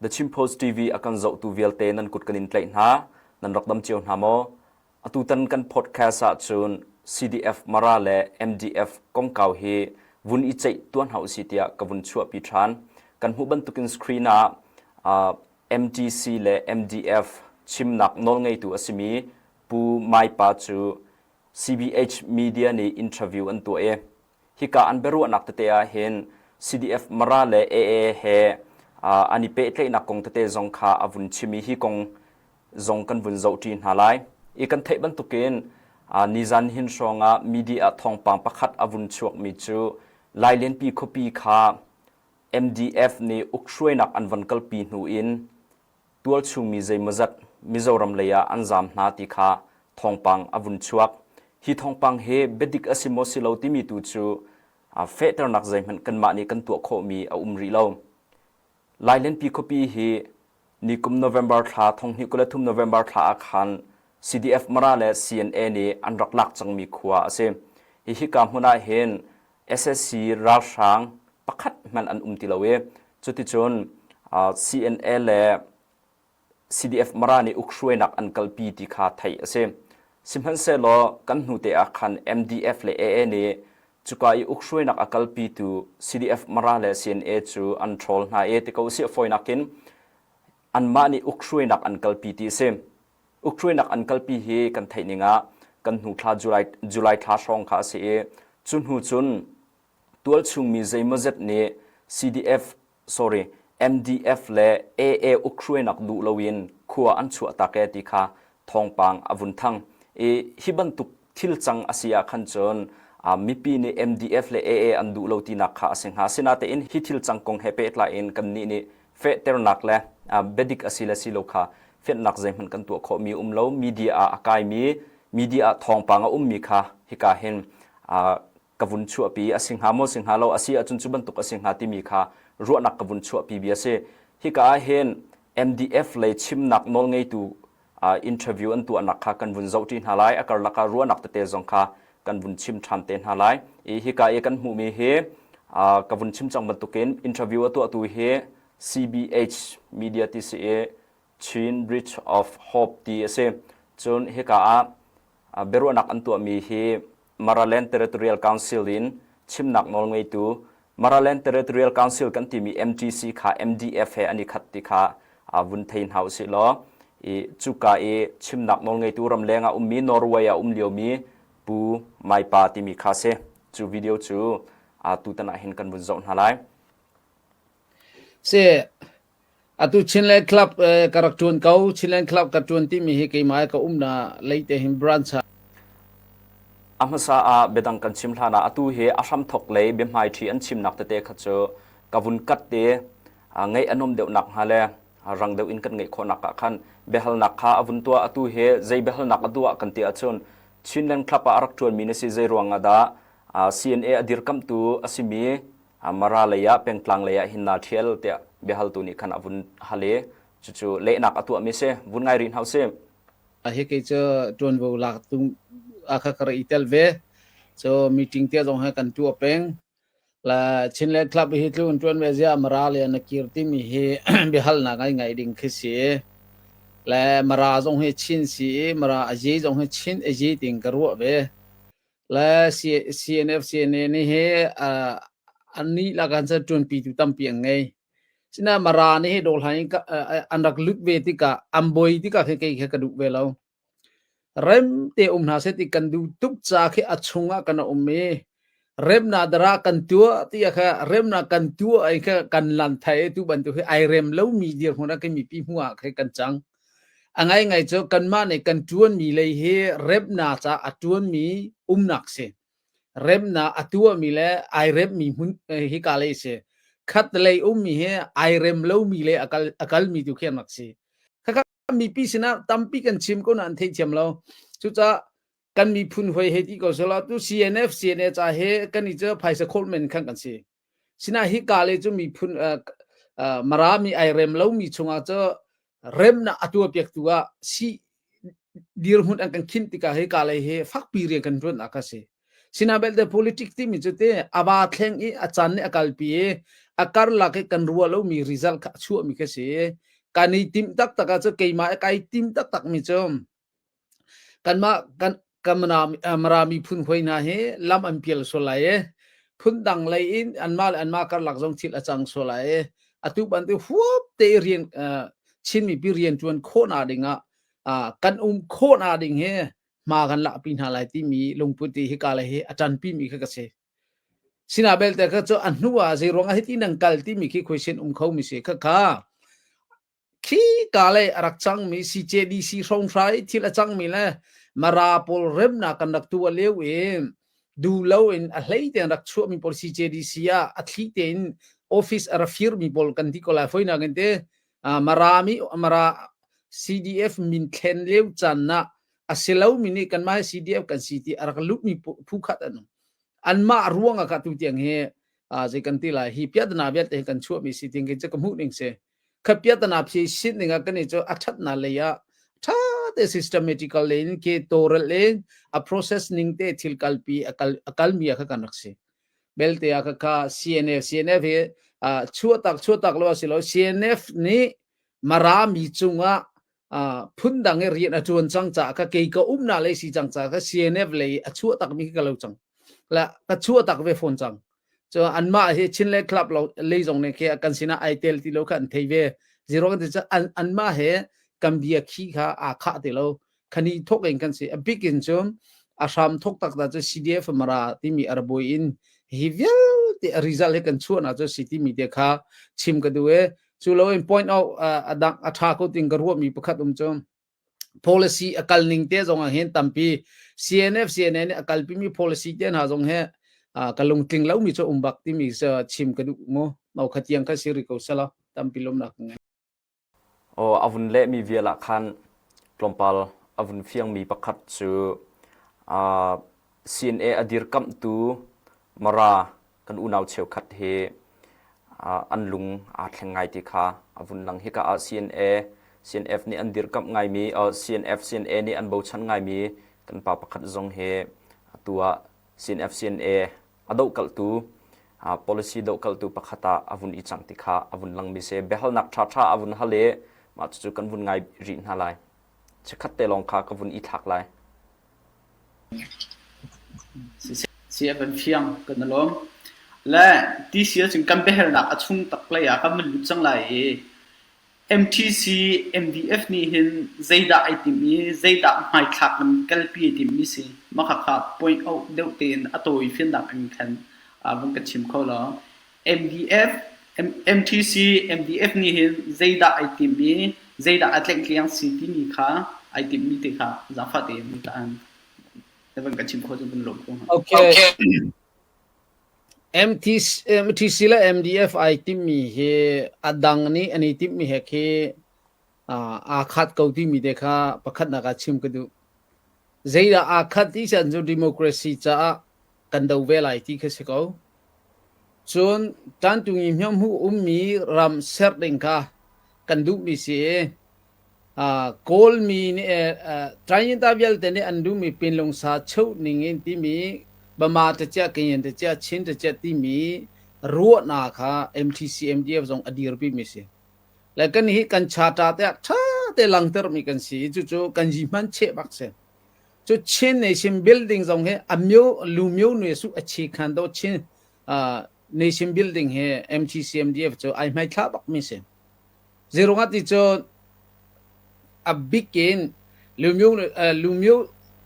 The Chin Post TV a kan zohtu vialte nan kut kan in tlaih hna. Nan rak dam cio hna maw? Atutan kan podcast ahcun CDF Mara le MDF kongkau hi vun i ceih tuah hna usih tiah ka vun chuahpi ṭhan. Kan hmuh bantukin screen ah uh, MTC le MDF chimnak nawlngeitu a simi Pu Mai Pa cu CBH Media nih interview an tuah i hika an biaruahnak tete ah hin CDF Mara le AA he uh, an i pehtlaihnak kong tete zong kha a vun chim i hi kong zong kan vun zohṭi hna lai. I kan theih bantukin uh, nizan hin hrawng ah media thawngpang pakhat a vun chuakmi cu Lailenpi khuapi kha MDF nih ukhruainak an von kalpi hnu in tualchungmi zeimawzat Mizoram lei ah an zaam hna ti kha thawngpang a vun chuak. Hi thawngpang hi biadik a si maw si lo timi tu cu fehternak zeihmanh kanmah nih kan tuah khawhmi a um rih lo. Lailenpi khuapi hi nikum November thla 2023 November thla ah khan CDF Mara le CNA nih an rak lak cangmi khua a si. Hi hika hmun ah hin SSC ralhrang pakhat hmanh an um ti lo i cuticun CNA le CDF Mara nih ukhruainak an kalpi ti kha theih a si. Sihmanhsehlaw kan hnu te ah khan MDF le AA nih cuka i ukhruainak a kalpitu CDF Mara le CNA cu an ṭhawl hna i ti ko usih a fawinak in anmah nih ukhruainak an kalpi ti a si. Ukhruainak an kalpi hi kan theih ning ah kan hnu thla July, July thla hrawng kha a si i cu hnu cun tualchungmi zeimawzet nih CDF sorry MDF le AA ukhruainak duh loin khua an chuahtak e ti kha thawngpang a vun thang. I hi bantuk thil cang a si ah khan cun mipi nih MDF le AA an duh lo tinak kha a si hnga. Asinain hi thil cang kong he pehtlai in kannih nih fehternak le biadik a si le si lo kha fianhnak zeihmanh kan tuah khawhmi um lo. Media ah a kaimi media ah thawngpang a ummi kha hika hin ka vun chuahpi a si hnga maw si hnga lo a si ahcun cu bantuk a si hnga timi kha ruahnak ka vun chuahpi bia si hika ah hin MDF lei chimnak nawlngeitu interview an tuahnak kha kan vun zohṭi hna lai a karlak ah ruahnak tete zong kha kan vun chim ṭhan te hna lai i hika i kan hmuhmi hi ka vun chim cang bantukin interview a tuahtu hi CBH Media ti si i Chin Bridge of Hope ti a si cun hika ah biaruahnak an tuahmi hi Maraland Territorial Council in chimnak nawlngeitu Maraland Territorial Council kan timi MTC kha MDF he an i khat ti kha vun thei hna usih law i cuka i chimnak nawlngeitu ramleng ah ummi Norway ah um liomi Pu Maipa timi kha si. Cu video cu tutan ah hin kan vun zoh hna lai. Si Atu Chinland Club ka rak ṭuan ko. Chinland Club ka ṭuan timi hi keimah ka umnak leite hin branch ah A hmasa ah biadang kan chim hlan ah atu hi a hramthok lei biahmaiṭhi an chimnak tete kha cu ka vun kat te ngaih a nuam deuhnak hnga le rang deuh in kan ngeih khawhnak ah khan biahalnak kha a vun tuah atu hi zei biahalnak a duah kan ti ahcun Chinland Club ah a rak ṭuanmi na si zei ruang ah dah CNA a dirkamhtu a simi Mara lei ah pengtlang lei ah hin naa ṭhial tiah biahaltu nih khan a vun hal i cucu lehnak a tuahmi si vun ngai rih hna usih. Hi kei cu ṭuanvo lak tu a kha ka rak i tel ve. So meeting te zong he kan tuah peng. La Chinland Club hi tlun ṭuan ve zia Mara le na kir timi hi biahalnak ngai ngai ding khi si. Le Mara zong hi Chin si i Mara a zi zong hi Chin a zi ting ka ruah ve. Le CNF CNA nih hi an nih lakan cu ṭuanpitu tampi an ngei. Sinain Mara nih hi dawhlan in an rak lut ve tikah an boi tikah khi kei kha ka duh ve lo. Rem te um hna seh ti kan duh tuk ca khi a chungah kan um i remnak dara kan tuah ti kha remnak kan tuah ai kha kan lan thai tu bantuk hi ai rem lomi dirhmun ah khi mipi hmuh ah khi kan cang. A ngaingai cu kanmah nih kan ṭuanmi lei hi remnak caah a ṭuanmi umnak si. Remnak a tuahmi le ai remmi hmun hika lei si. Khat lei ummi hi ai rem lomi le a kal a kalmi tu khi an rak si. Khakha mipi sinah tampi kan chim ko na an theithiam lo. Cucaah kan miphun hoi hei ti ko selaw tu CNF CNA ca he kan i cu phaisa khawlh men khan kan si. Sinain hika le cu miphun Mara mi ai rem lomi chungah cu remnak a tuahpiaktu ah si dirhmun an kan khinh tikah hika lei hi fakpi rian kan ṭuannak a si. Sinain belte politics timi cu te a va thleng i a caan nih a kalpi i A karlak i kan ruah lomi result kha a chuahmi kha si. Kan i timh taktak ahcun keimah kai tim taktak mi cu kanmah kan Mara miphun hoi hna hi lam an pial sual lai i phundang lei in anmah le anmah karlak zong thil a cang sual lai i atu bantuk huap te i rian Chin mipi rian ṭuan khawhnak dingah kan um khawhnak ding hi hma kan lakpi hna lai timi lungput i hika lei hi a ṭanpi mi kha ka si. Sina belte kha cu a hnu ah zei ruangah hiti nan kal timi khi question um kho mi si. Khakha khi ka lei a rak cangmi CJDC hrawng-hrai thil a cangmi le Mara pawl remnak kan rak tuah lio i duh loin a hlei tein rak chuahmi pawl CJDC ah a thli tein office a ra firmi pawl kan ti ko lai foinak in te Mara mi Mara CDF min thlen lio caan ah a si lomi nih kanmah hi CDF kan si ti a rak lutmi phu khat an um. Anmah ruang ah ka tu tiang hi zei kan ti lai hi piahtana vialte hi kan chuahmi si ting khi cu ka hmuh ning si. Kha piahtana phi sin ning ah kan i cu a ṭhatnak lei ah ṭha te systematical in ke tawlrel in a process ning te thil kalpi a kal a kalmi ah kha kan rak si. Belte ah kha CNF CNF hi chuahtak chuahtak lo a si lo CNF nih Mara mi cungah phundang i rian a ṭuan cang caah ka kei ka umnak lei si cang caah ka CNF lei a chuah takmi khi ka lo cang. La ka chuah tak ve fawn cang. Cu anmah hi Chinland Club lo lei zong nih khi kan sinah ai tel ti lo kha an thei ve. Zero kan ti cu an anmah he kan bia khi kha aa khah ti lo. Khani thok in kan si. A bik in cun a hram thok tak ta cu CDF Mara timi arboi in hi vialte a result hi kan chuahnak cu si timi te kha chim ka duh e. Cu lo in point out a dang a ṭha ko ting ka ruahmi pakhat um cu policy a kal ning te zong ah hin tampi CNF CNN nih a kalpimi policy te hna zong he ka lungtling lomi cu um bak timi chim ka duh mu no kha tiang kha si ri ko sela tampi lomnak ka ngei. Aw a vun lehmi vial ah khan tlawmpal a vun fiangmi pakhat cu CNA a dirkamhtu Mara kan unau cheukhat hi an lung aa thleng ngai ti kha a vun lang. Hika ah CNA, CNF nih an dirkamh ngaimi, CNF, CNA nih an bochan ngaimi kan pa pakhat zong hi atu ah CNF, CNA a dohkalhtu policy dohkalhtu pakhat ah a vun i cang ti kha a vun langmi si. Biahalnak ṭhaṭha a vun hal i mah cucu kan vun ngai rih hna lai. Chikkhat te lawng kha ka vun i thlak lai. Si a kan fiang, kan i lawm. Le ti si ahcun kan biahalnak a chung tak lei ah kan van lut cang lai i MTC MDF nih hin zeidah ai timh i zeidah hmaithlak in kalpi ai timhmi si? Mah khakha point out deuh tein a tawi fiannak in khan vun kan chim kho law. MDF MTC MDF nih hin zeidah ai timh i zeidah a tlaihtleng si timi kha ai timhmi te kha zaangfah tein na van kan chim khawh cu kan lawm ko hnga. Okay. MTC, MTC le MDF ai timhmi hi a dang nih an i timhmi he khi aa khat ko timi te kha pakhatnak ah chim ka duh. Zeidah aa khat ti chan cu democracy caah kan do ve lai ti kha si ko. Cun ṭantung i hmiohmuh ummi ram ser ding kha kan duhmi si i Kawlmi nih Ṭainta vialte nih an duhmi pinlungsa cheuh ning in timi Bama ṭaciah Kayin ṭaciah Chin ṭaciah timi ruahnak kha MTC MDF zong a dirpimi si. Le kan hi kan charter te ah ṭha te langtermi kan si i cucu kan yi hman cheh bak si. Cu Chin Nation building zong hi a myo lu myo nue su a chi khan do Chin Nation building hi MTCMDF cu ai hmai thla bak mi si. Zirunga ti cu a bik in lu myo lu myo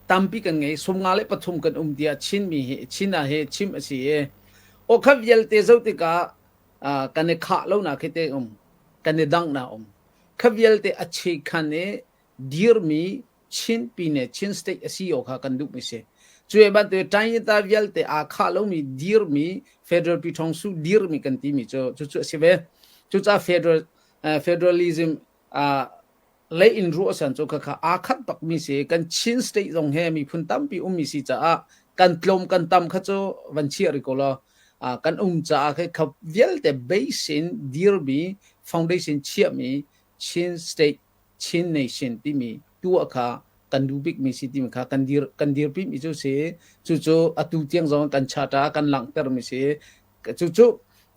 tampi kan ngei 53 kan um tiah Chin mi hi Chin ah hi chim a si i o kha vialte zo tikah kan i khah lo na khi te um kan i dang na um kha vialte a chi khan i dirmi Chin pine Chin state a si kha kan duhmi si. Cu bantuk Taingta vialte aa khah lomi dirmi federal Pyiṭhawngsu dirmi kan timi cu cucu a si ve. Cucaah federal federalism lei in ruah san cu khakha aa khat bakmi si. Kan Chin state zong he miphun tampi ummi si caah kan tlawm kan tam kha cu van chiah rih ko law kan um caah kha vialte base in dirmi foundation chiahmi Chin state Chin Nation timi tuah kha kan duh bikmi si timi kha kan dir kan dirpimi cu si. Cucu atu tiang zong kan charter ah kan langhtermi si. Cucu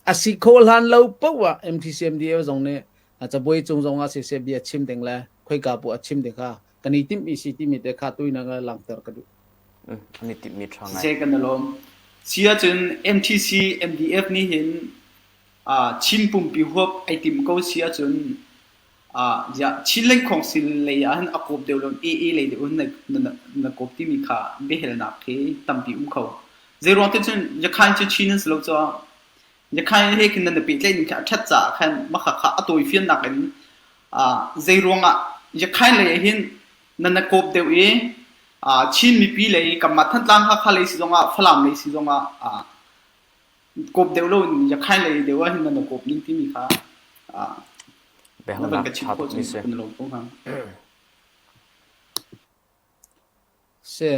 A si kho hlan lo paoh ah MTCMDA zong nih cabuai cung zong ah siseh bia chim ding le khoika poah chim ding kha kan i timhmi si timi te kha tuina nga langhter ka duh. An i timhmi ṭha ngai. Siseh kan i lawm. Si ahcun MTC MDF nih hin Chin pumpi huap ai tim ko si ahcun Chin Lengkhawng lei ah hin a kawp deuh lo AA lei deuh in na kawp timi kha biahalnak khi tampi um kho. Zeiruang te cun Yakhain cu Chin an si lo caah Yakhain he khin nan i pehtlaih ning khi a ṭhat caah khan mah kha a tawifiannak in zeiruang ah Yakhain lei ah hin nan na kawp deuh i Chin mipi lei kanmah Thantlang Hakha lei si zongah Falam lei si zongah kawp deuh lo in Yakhain lei deuh ah hin nan na kawp ning timi kha na van ka chim khawh cun kan lawm ko hnga. Si.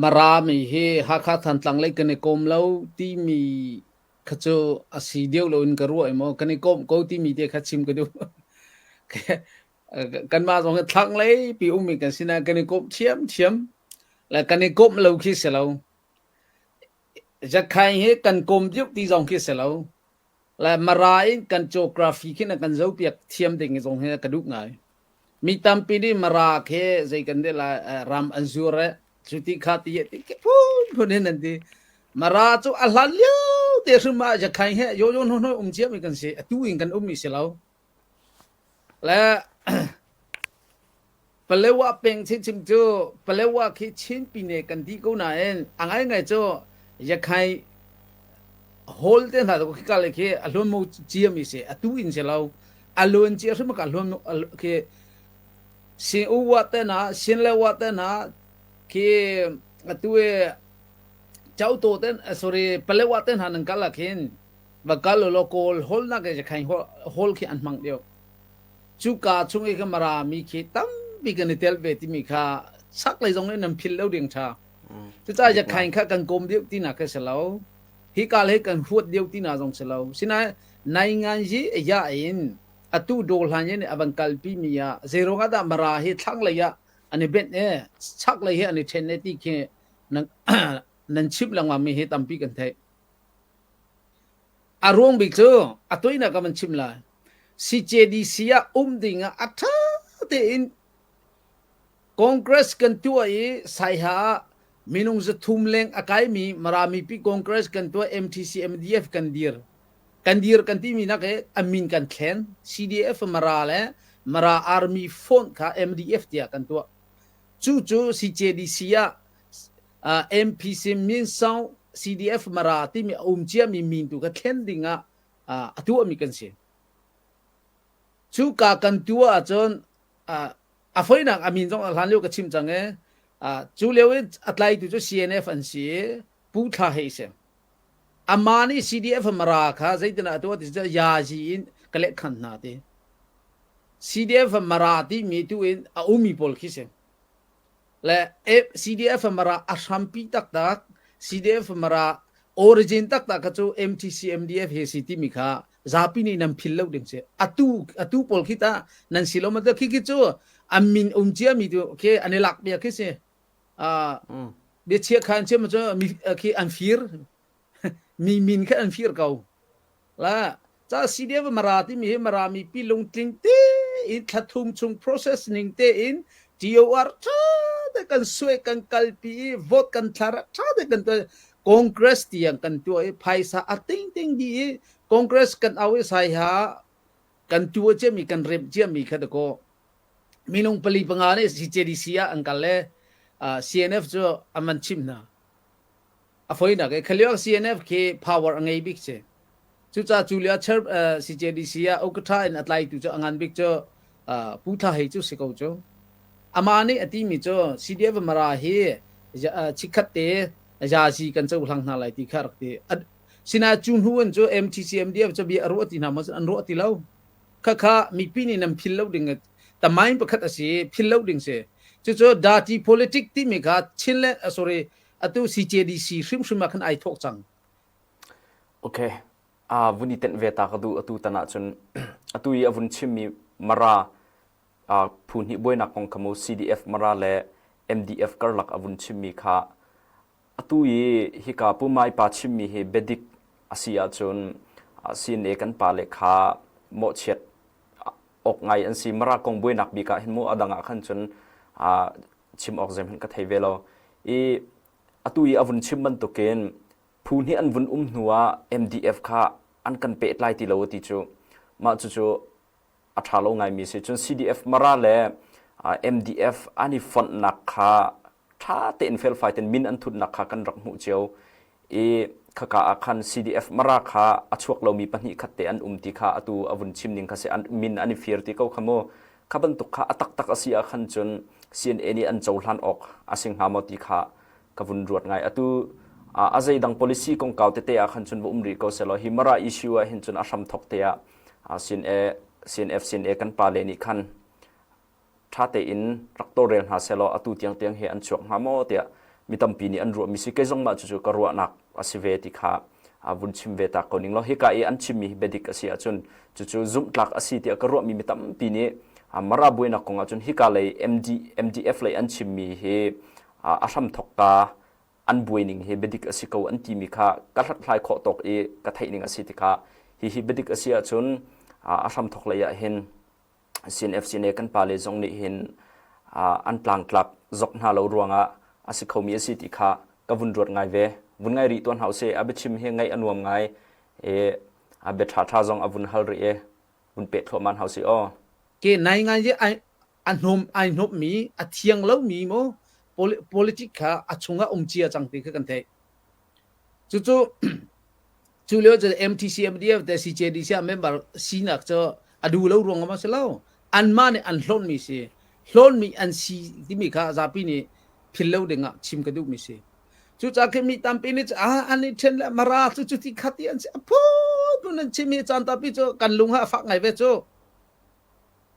Mara mi hi Hakha Thantlang lei kan i kawm lo timi kha cu a si deuh lo in ka ruah i maw kan i kawm ko timi te kha chim ka duh. Kanmah zong hi thlanglei pi ummi kan si nain kan i kawmh ṭhiamṭhiam. Le kan i kawmh lo khi si lo. Zakhaing hi kan kawm deuh ti zong khi si lo. Le Mara in kan geography khin a kan zohpiak thiam ding zong hi ka duh ngai. Mi tampi nih Mara khi zei kan ti lai ram an zur eh cu ti kha ti ti khi phunphun in an ti. Mara cu a hlan lio te hrim ah Zakhaing he yo yo hno hno um ciami kan si. Atu in kan ummi si lo. Le Palewa peng chinchin cu Palewa khi Chin pine kan ti ko nain a ngaingai cu Yakhai hall te hna khi ka le khi a hluan mo ciami si atu in si lo a luan cia hrim ka hluan khi sin u wa te na sin le wa te na khi atu e chau to ten sorry Palewa te hna nan kal ah khin va kal lo kawl hol nak e Yakhai hall khi an hmang deuh Cuka chung i ka Mara mi khi tampi kan i tel ve timi kha chaklei zong in nan philh lo ding ṭha. Cucaah Yakhain kha kan kawm deuh tinak kha si lo. Hika le kan huat deuh tina zong si lo. Sinain nainganzi ya in atu dawhlan in a van kalpi mi ah zeiruang ah dah Mara hi thlanglei ah an i benh e chaklei hi an i ṭhen e ti khi nan nan chimh lengmang mi hi tampi kan theih. A ruang bik cu a toinak ka van chim lai. CJDC ah um ding ah a ṭha tein Congress kan tuah i Saiha ah minung 300 leng a kaimi Mara mipi Congress kan tuah MTC MDF kan dir. Kan dir kan timi nak i a min kan thlen. CDF Mara le Mara Army Front kha MDF tiah kan tuah. Cu cu CJDC ah uh, MPC Min Saung CDF Mara timi a um ciami min tu kha thlen ding ah uh, a tuahmi kan si. Cu ka kan tuah ahcun uh, a foinak a min zong a hlan lio ka chim cang e uh, cu lio i a tlaitu cu CNF an si i Pu Thla Hei si. Ama nih CDF Mara kha zeitin ah tuah ti cu yazi in ka leh khan hna ti. CDF Mara timi tu in a umi pawl khi si. Le CDF Mara a hrampi taktak CDF Mara origin taktak kha cu MTC MDF he si timi kha zapi nih nan phil lo ding si atu atu pawl khi ta nan si lo ma khi khi cu an min um cia mi tu khi an i lak bia khi si bia chia khan chia ma cu mi khi an fir mi min kha an fir ko La ca CDF Mara timi hi Mara mipi lungtling tein thla thum chung process ning tein TOR ṭha te kan suai kan kalpi i vote kan thlar ṭha te kan tuah Congress tiang kan tuah i phaisa a ting ting dih i Congress kan au i sai ha kan tuah ciami kan remh ciami kha dakaw minung pali panga nih CJDC ah an kal le CNF cu an van chimh hna. A foinak i khalio CNF khi power a ngei bik si. Cucaah cu lio chair CJDC ah Okatha in a tlaitu cu a ngan bik cu Pu Thla Hei cu si ko cu. Amah nih a timi cu CDF Mara hi chikkhat te yazi kan cohlang hna lai ti kha rak ti. Sinain cu hnu in cu MTC MDF cu bia a ruah ti hna maw an ruah ti lo. Khakha mipi nih nan phil lo ding tamain pakhat a si phil lo ding si. Cucu dirty politic timi kha Chinland sorry atu CJDC hrimhrim ah khan ai thawk cang. Okay. A vun i tenh ve ta ka duh atu tan ahcun atu i a vun chimmi Mara phu hnih buainak kong kha mu CDF Mara le MDF karlak a vun chimmi kha atu i hika Pu Mai pa chimmi hi biadik a A si ahcun CNA kan pale kha mawhchiat awk ngai an si. Mara kong buainak bik ah hin mu a dang ah khan cun chim awk zeihmanh ka thei ve lo. I atu i a vun chim bantukin phu hnih an vun um hnu ah MDF kha an kan pehtlai ti lo ti cu mah cucu a ṭha lo ngaimi si. Cun CDF Mara le MDF an i fonhnak kha ṭha tein felfai tein min an thutnak kha kan rak hmuh cio i khaka ah khan CDF Mara kha a chuak lomi pahnih khat te an um ti kha atu a vun chim ning kha si an min an i fir ti ko kha mu kha bantuk kha a taktak a si ah khan cun CNA nih an cohlan awk a si hnga maw ti kha ka vun ruat ngai atu a zeidang policy kongkau tete ah khan cun va um rih ko selaw hi Mara issue ah hin cun a hram thok te ah CNA CNF CNA kan pale nih khan ṭha tein rak tawlrel hna sehlaw atu tiangtiang hi an chuak hnga maw tiah mi tampi nih an ruahmi si kei zong mah cucu ka ruahnak a si ve ti kha vun chim ve ta ko ning law hika i an chimmi hi biadik a si ahcun cucu zumhtlak a si tiah ka ruahmi mi tampi nih Mara buainak kong ahcun hika lei MD, MDF lei an chimmi hi a hramthok ka an buai ning hi biadik a si ko an timi kha ka hlathlai khawh tawk i ka theih ning a si tikah hihi biadik a si ahcun a hramthok lei ah hin CNFC ne kan pale zong nih hin an tlangtlak zok hna lo ruangah a si khomi a si ti kha ka vun ruat ngai ve. Vun ngai rih tuan hau se a biachim hi ngaih a nuam ngai e a bia ṭha ṭha zong a vun hal rih e vun peh thluahmah hau si aw. Ke nai ngai je ai a hnawm ai hnawp mi a thiang lo mi mo politic kha a chungah um cia cang ti kha kan theih. Cucu Cu lio cu MTC MDF te CJDC ah member sinak cu a duh lo ruang ah si lo. Anmah nih an hlawnmi si. Hlawnmi an si timi kha zapi nih phil lo ding ah chim ka duhmi si. Cucaah khi mi tampi nih ah an i ṭhen le mara cu cuti khati an si. A phunphun an chim hi caan tampi cu kan lung ah a fak ngai ve cu.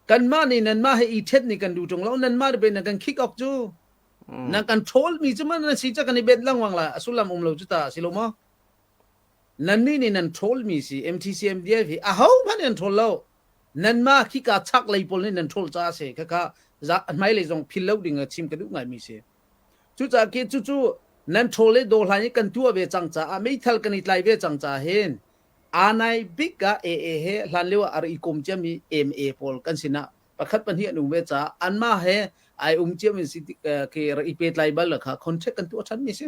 Kanmah nih nanmah he i ṭhen nih kan duh ṭung lo. Nanmah nih nan kan kick off cu. Nan kan ṭhawlmi cu man nan si cu kan i bet lengmang la. A sullam um lo cu ta si lo maw? Nannih nih nan ṭhawlmi si MTCMDF hi ahohmanh nih an ṭhawl lo. Nanmah khika chaklei pawl nih nan ṭhawl caah a si. Khakha hmailei zong phil lo ding ah chim ka duh ngaimi si. Cucaah khi cucu nan ṭhawl le dawhlan i kan tuah ve cang caah meithal kan i tlai ve cang caah hin aanai bik ah AA he hlan lio ah a rak i kom ciami MA pawl kan sinah pakhat pahnih an um ve caah anmah he ai um ciami si khi rak i pehtlai bal kha contract kan tuah ṭhanmi si.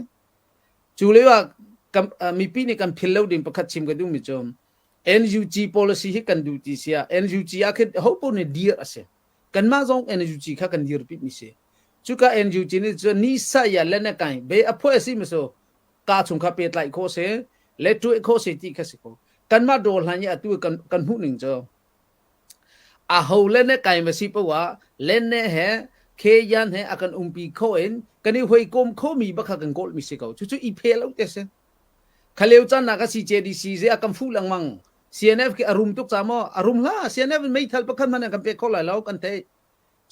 Cu lio ah mipi nih kan phil lo ding pakhat chim ka duhmi cu NUG policy hi kan duh ti si ah NUG ah khin ho paoh nih dir a si. Kanmah zong NUG kha kan dirpi mi si. Cuka NUG nih cun ni sa ya le na kai be a phuai si mi so ka chung kha pehtlaih khawh si le tuah khawh si ti kha si ko. Kanmah dawr hlan i atu kan kan hmuh ning cu Aho le ne kai ma si poah ah Lenne he Kheyan he a kan umpi kho in kan i huikom khomi bak kha kan kawlmi si ko. Cucu i phe lo te si. Khaleu caan nak a CJDC ze a kan fuh lengmang. CNF khi a rum tuk ca maw? A rum hlah. CNF in meithal pakhat hmanh an kan pek kho lai lo kan theih.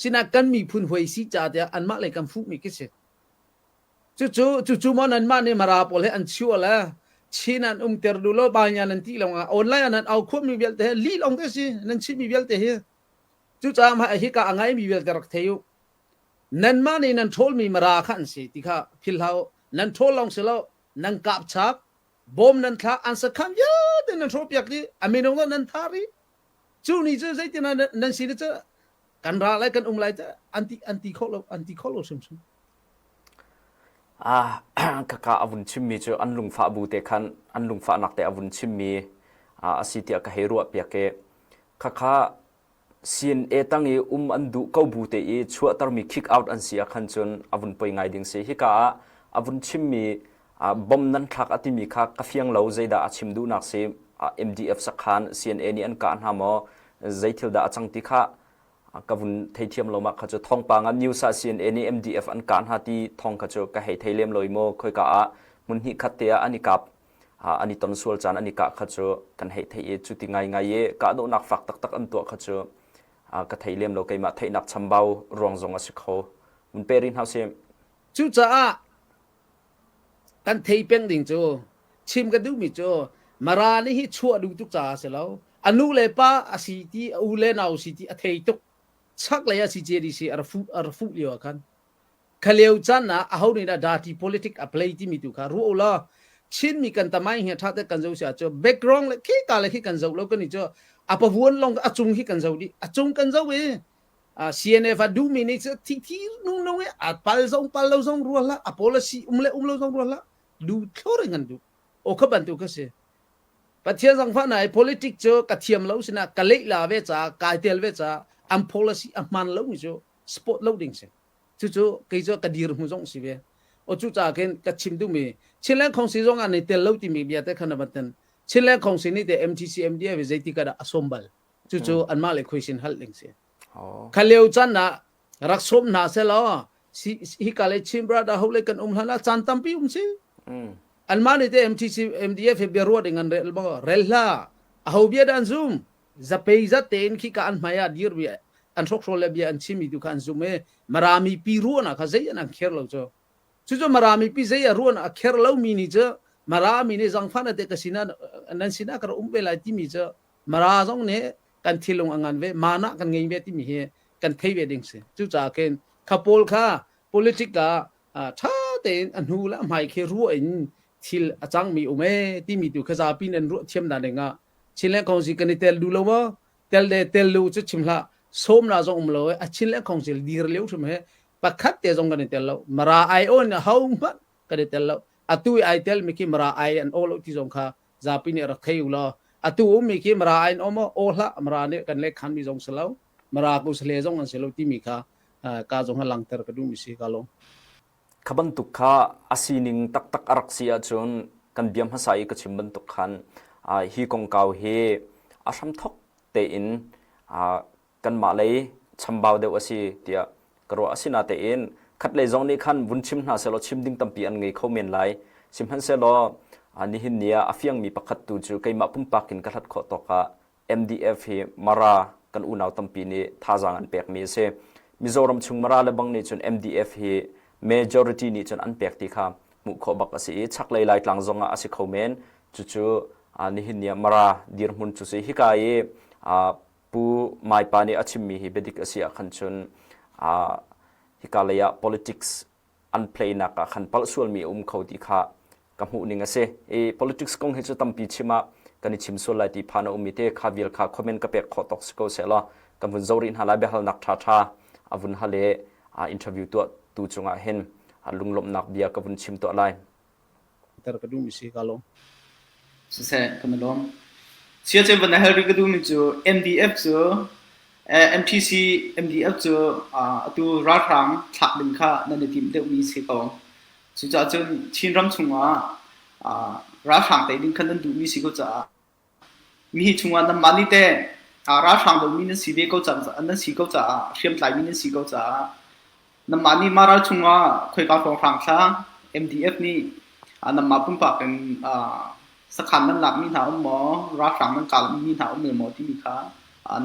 Sinah kan miphun huai si ca tiah anmah lei kan fuhmi khi si. Cucu cucu maw nanmah nih Mara pawl he an chiah le Chin an umter duh lo Banya nan ti lawng ah online ah nan au khuami vialte he lih lawng te si nan chimmi vialte hi. Cucaah mah hika a ngaimi vialte rak thei u. Nanmah nih nan ṭhawlmi Mara kha an si ti kha philh hlah u. Nan ṭhawl lawng si lo nan kap chak bom nan thlak an sakhan vialte nan hrawhpiak dih a minung nan thah rih. Cu ni cu zeitin ah nan si cu kan ra lai kan um lai te an ti an ti kho lo an ti kho lo hrimhrim. Ah, kaka a vun chimmi cu an lungfah bu te khan an lungfahnak te a vun chimmi a si tiah ka hei ruah piak i khakha CNA tang i um an duh ko bu te i chuahtermi kick out an si ah khan cun a vun poi ngai ding si. Hika ah a vun chimmi bom nan thlak a timi kha ka fiang lo zeidah a chim duhnak si MDF sakhan CNA nih an kah hna maw zeithil dah a cang ti kha ka vun theithiam lo ma kha cu thawngpang ah news ah CNA nih MDF an kah hna ti thawng kha cu ka hei thei lem lo i maw khoika ah hmun hnih khat te ah an i kap an i ton sual caan an i kah kha cu kan hei theih i cu ti ngai ngai i kahdohnak fak taktak an tuah kha cu ka thei lem lo keimah theihnak chambau ruang zong a si kho mun pe rih hna usih Cucaah kan thei peng ding cu chim ka duhmi cu Mara nih hi chuah duh tuk caah a si lo. A nu le pa a si ti a u le nau si ti a thei tuk. Chaklei ah CJDC a ra fuh a ra fuh lio ah khan khalio caan ah aho nih dah dirty politic a play timi tu kha ruah u law. Chinmi kan tamai hi tha te kan zo sia cu background le khi ka le khi kan zo lo kan i cu a pavuan long a cung hi kan zo di a cung kan zo i CNF a duhmi nih cu thi thi nung nung i a pal zong pal lo zong rual la a policy um le um lo zong rual la du thlor in an du o kha bantu kha si Pathian zangfah na i politic cu ka thiam lo sina ka leih la ve ca kai tel ve ca an policy a hman lo mi cu sport lo ding si cucu kei cu ka dir hmu zong si ve o cu ca khin ka chim duhmi Chinland Council zong ah nei tel lo timi bia te khan ban Chinland Council nih te MTC MDF zeiti ka dah a som bal cucu anmah le khuisin hal ding si kha lio chan ah rak som hna selaw hi ka le Chin brother ho le kan um hlan ah caan tampi um si anmah nih te MTC MDF he bia ruat ding an rel maw rel hla a ho bia dah an zum zapei zat tein khi ka an hmai ah dir bia an hrokhrol le bia an chimmi tu kha an zum i Marami pi ruan ah kha zei an an kher lo cu cucu Marami pi zei a ruan a kher lo mi nih cu Marami nih zangfan ate ka sinah nan sinah ka um ve lai timi cu Mara zong nih kan thilung a ngan ve mana kan ngei ve timi hi kan thei ve ding si cucaah khin kha pawl kha politic ah ṭha tein a hnu le a hmai khi ruah in thil a cangmi um e timi tu kha zapi nan ruah thiam na ding ah Chinland Council kan i tel duh lo maw tel le tel lu cu chim hlah sawm na zong um lo e a Chinland Council dir lio hrim he pakhat te zong kan i tel lo Mara ai on ho hmanh kan i tel lo atu i ai tel mi khi Mara ai an o lo ti zong kha zapi nih rak thei u law atu ummi khi Mara ai an om o hlah Mara nih kan le khan mi zong si lo Mara ku sle zong an si lo timi kha ka zong ha langter ka duh mi si ka lawm. Kha bantuk kha a sining taktak a rak si ahcun kan bia hmasa i ka chim bantuk khan hi kongkau hi a hramthok tein kanmah lei chambau deuh a si tiah ka ruah. Asinatein khatlei zong nih khan vun chim hna sehlaw chim ding tampi an ngei kho men lai. Sihmanhsehlaw nihin ni ah a fiangmi pakhat tu cu keimah pumpak in ka hlat khawh tawk ah MDF hi Mara kan unau tampi nih thazaang an pekmi a si. Mizoram chung Mara le bang nih cun MDF hi majority nih cun an pek ti kha hmuh khawh bak a si i chaklei Laitlang zong ah a si kho men. Cucu nihin ni ah Mara dirhmun cu si. Hika i Pu Maipa nih a chimmi hi biadik a si ah khan cun hika lei ah politics an play nak ah khan palh sualmi a um kho ti kha ka hmuh ning a si. I politics kong hi cu tampi chim ah kan i chim sual lai ti phan a um i te kha vial kha comment ka pek khawh tawk si ko seh law kan vun zoh rih hna lai biahalnak ṭha ṭha a vun hal i interview tuah tu cungah hin lunglawmhnak bia ka vun chim tuah lai. Ter ka duh mi si ka lawm. Siseh kan i lawm. Siace van hal rih ka duhmi cu MDF cu MTC MDF cu atu ralhrang thlak ding kha nan i timh deuhmi si ko. Cucaah cun Chinram chungah ralhrang tei ding kha nan duhmi si ko caah mihi chungah nanmah nih teh ralhrang domi nan si ve ko caah nan si ko caah hriamtlaimi nan si ko caah nanmah nih mah ral chungah khoika hrawnghrang thla MDF nih nanmah pumpak in sakhan nan lakmi hna um maw ralhrang nan kalmi hna um maw timi kha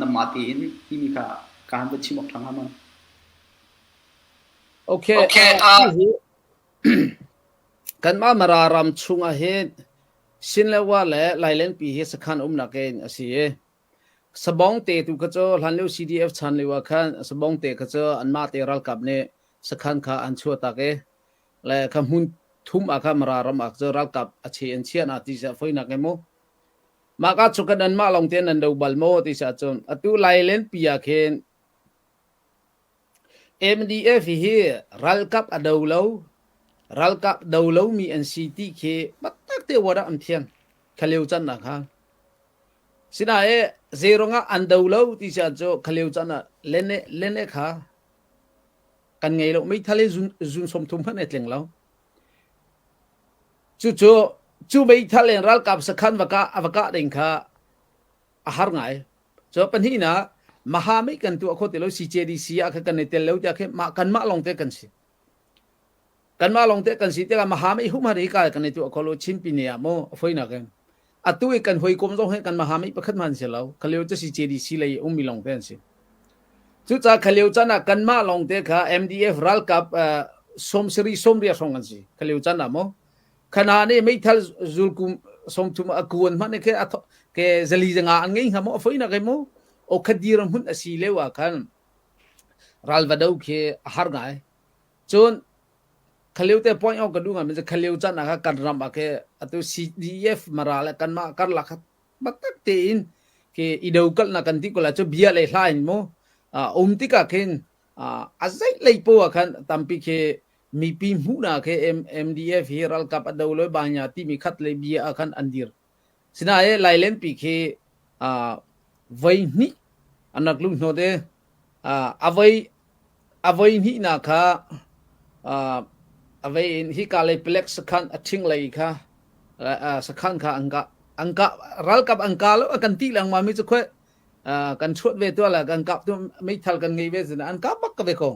nanmah tein timi kha ka han van chim awk ṭha hnga maw? Okay, kanmah Mara ram chungah hin Sinlewa le Lailenpi hi sakhan umnak in a si i Sabong te tu kha cu hlanlio CDF chan lio ah khan Sabong te kha cu anmah te ralkap nih sakhan kha an chuahtak i le kha hmun thum ah kha Mara ram ah cu ralkap a che an chiah na ti seh foinak e mu. Mah ka cu kan anmah lawng te nan do bal maw ti seh cun atu Lailenpi ah khin MDF hi ralkap a do lo, ralkap do lomi an si ti khi taktak te wadah an thiam. Khalio can ah khan. Sinain zeiruang ah an do lo ti si ahcun khalio can ah lene lene kha kan ngei lo. Meithal hi zun, zun 30 hmanh ai tling lo. Cucu cu meithal in ralkap sakhan va kah, va kah ding kha a har ngai. Cu pahnihnak Mahamih kan tuah kho ti lo CJDC ah khan kan i tel lo tiah khi mah kanmah lawng te kan si. Kanmah lawng te kan si tikah Mahamih humhar hi ka kan i tuah kho lo Chin pine ah mu a foinak in. Atu i kan hawikom zong hi kan Mahamih pakhat hmanh si lo. Khalio cu CJDC lei ummi lawng te an si. Cucaah khalio chan ah kanmah lawng te kha MDF ralkap sawmsarih sawmriat hrawng kan si. Khalio chan ah mu. Khana nih meithal zulkum 30 a kuan hmanh ke ke zali zanga an ngei hnga maw a foinak ke mu o khadir hmun a si leo ah khan ral va do khi a har ngai cun. Khalio te point out ka duh ngai mi cu khalio caan ah kha kan ram ah khe atu CDF Mara le kanmah karlak kha biatak tein khi i dokalnak kan ti ko lai cu bia le hla in mu um tikah khin a zeih lei poah khan tampi khi mipi hmuhnak khi MDF hi ralkap a do loi banya timi khat lei bia ah khan an dir. Sinain Lailenpi khi voi hnih an rak luh hnawt i a voi a voi hnihnak kha a vei in hika lei palek sakhan a ṭhing lei kha sakhan kha an kah an kah ralkap an kah lo kan ti lengmang mi cu khoi kan chuat ve tuah la kan kap tu meithal kan ngei ve zina an kap bak ka ve ko.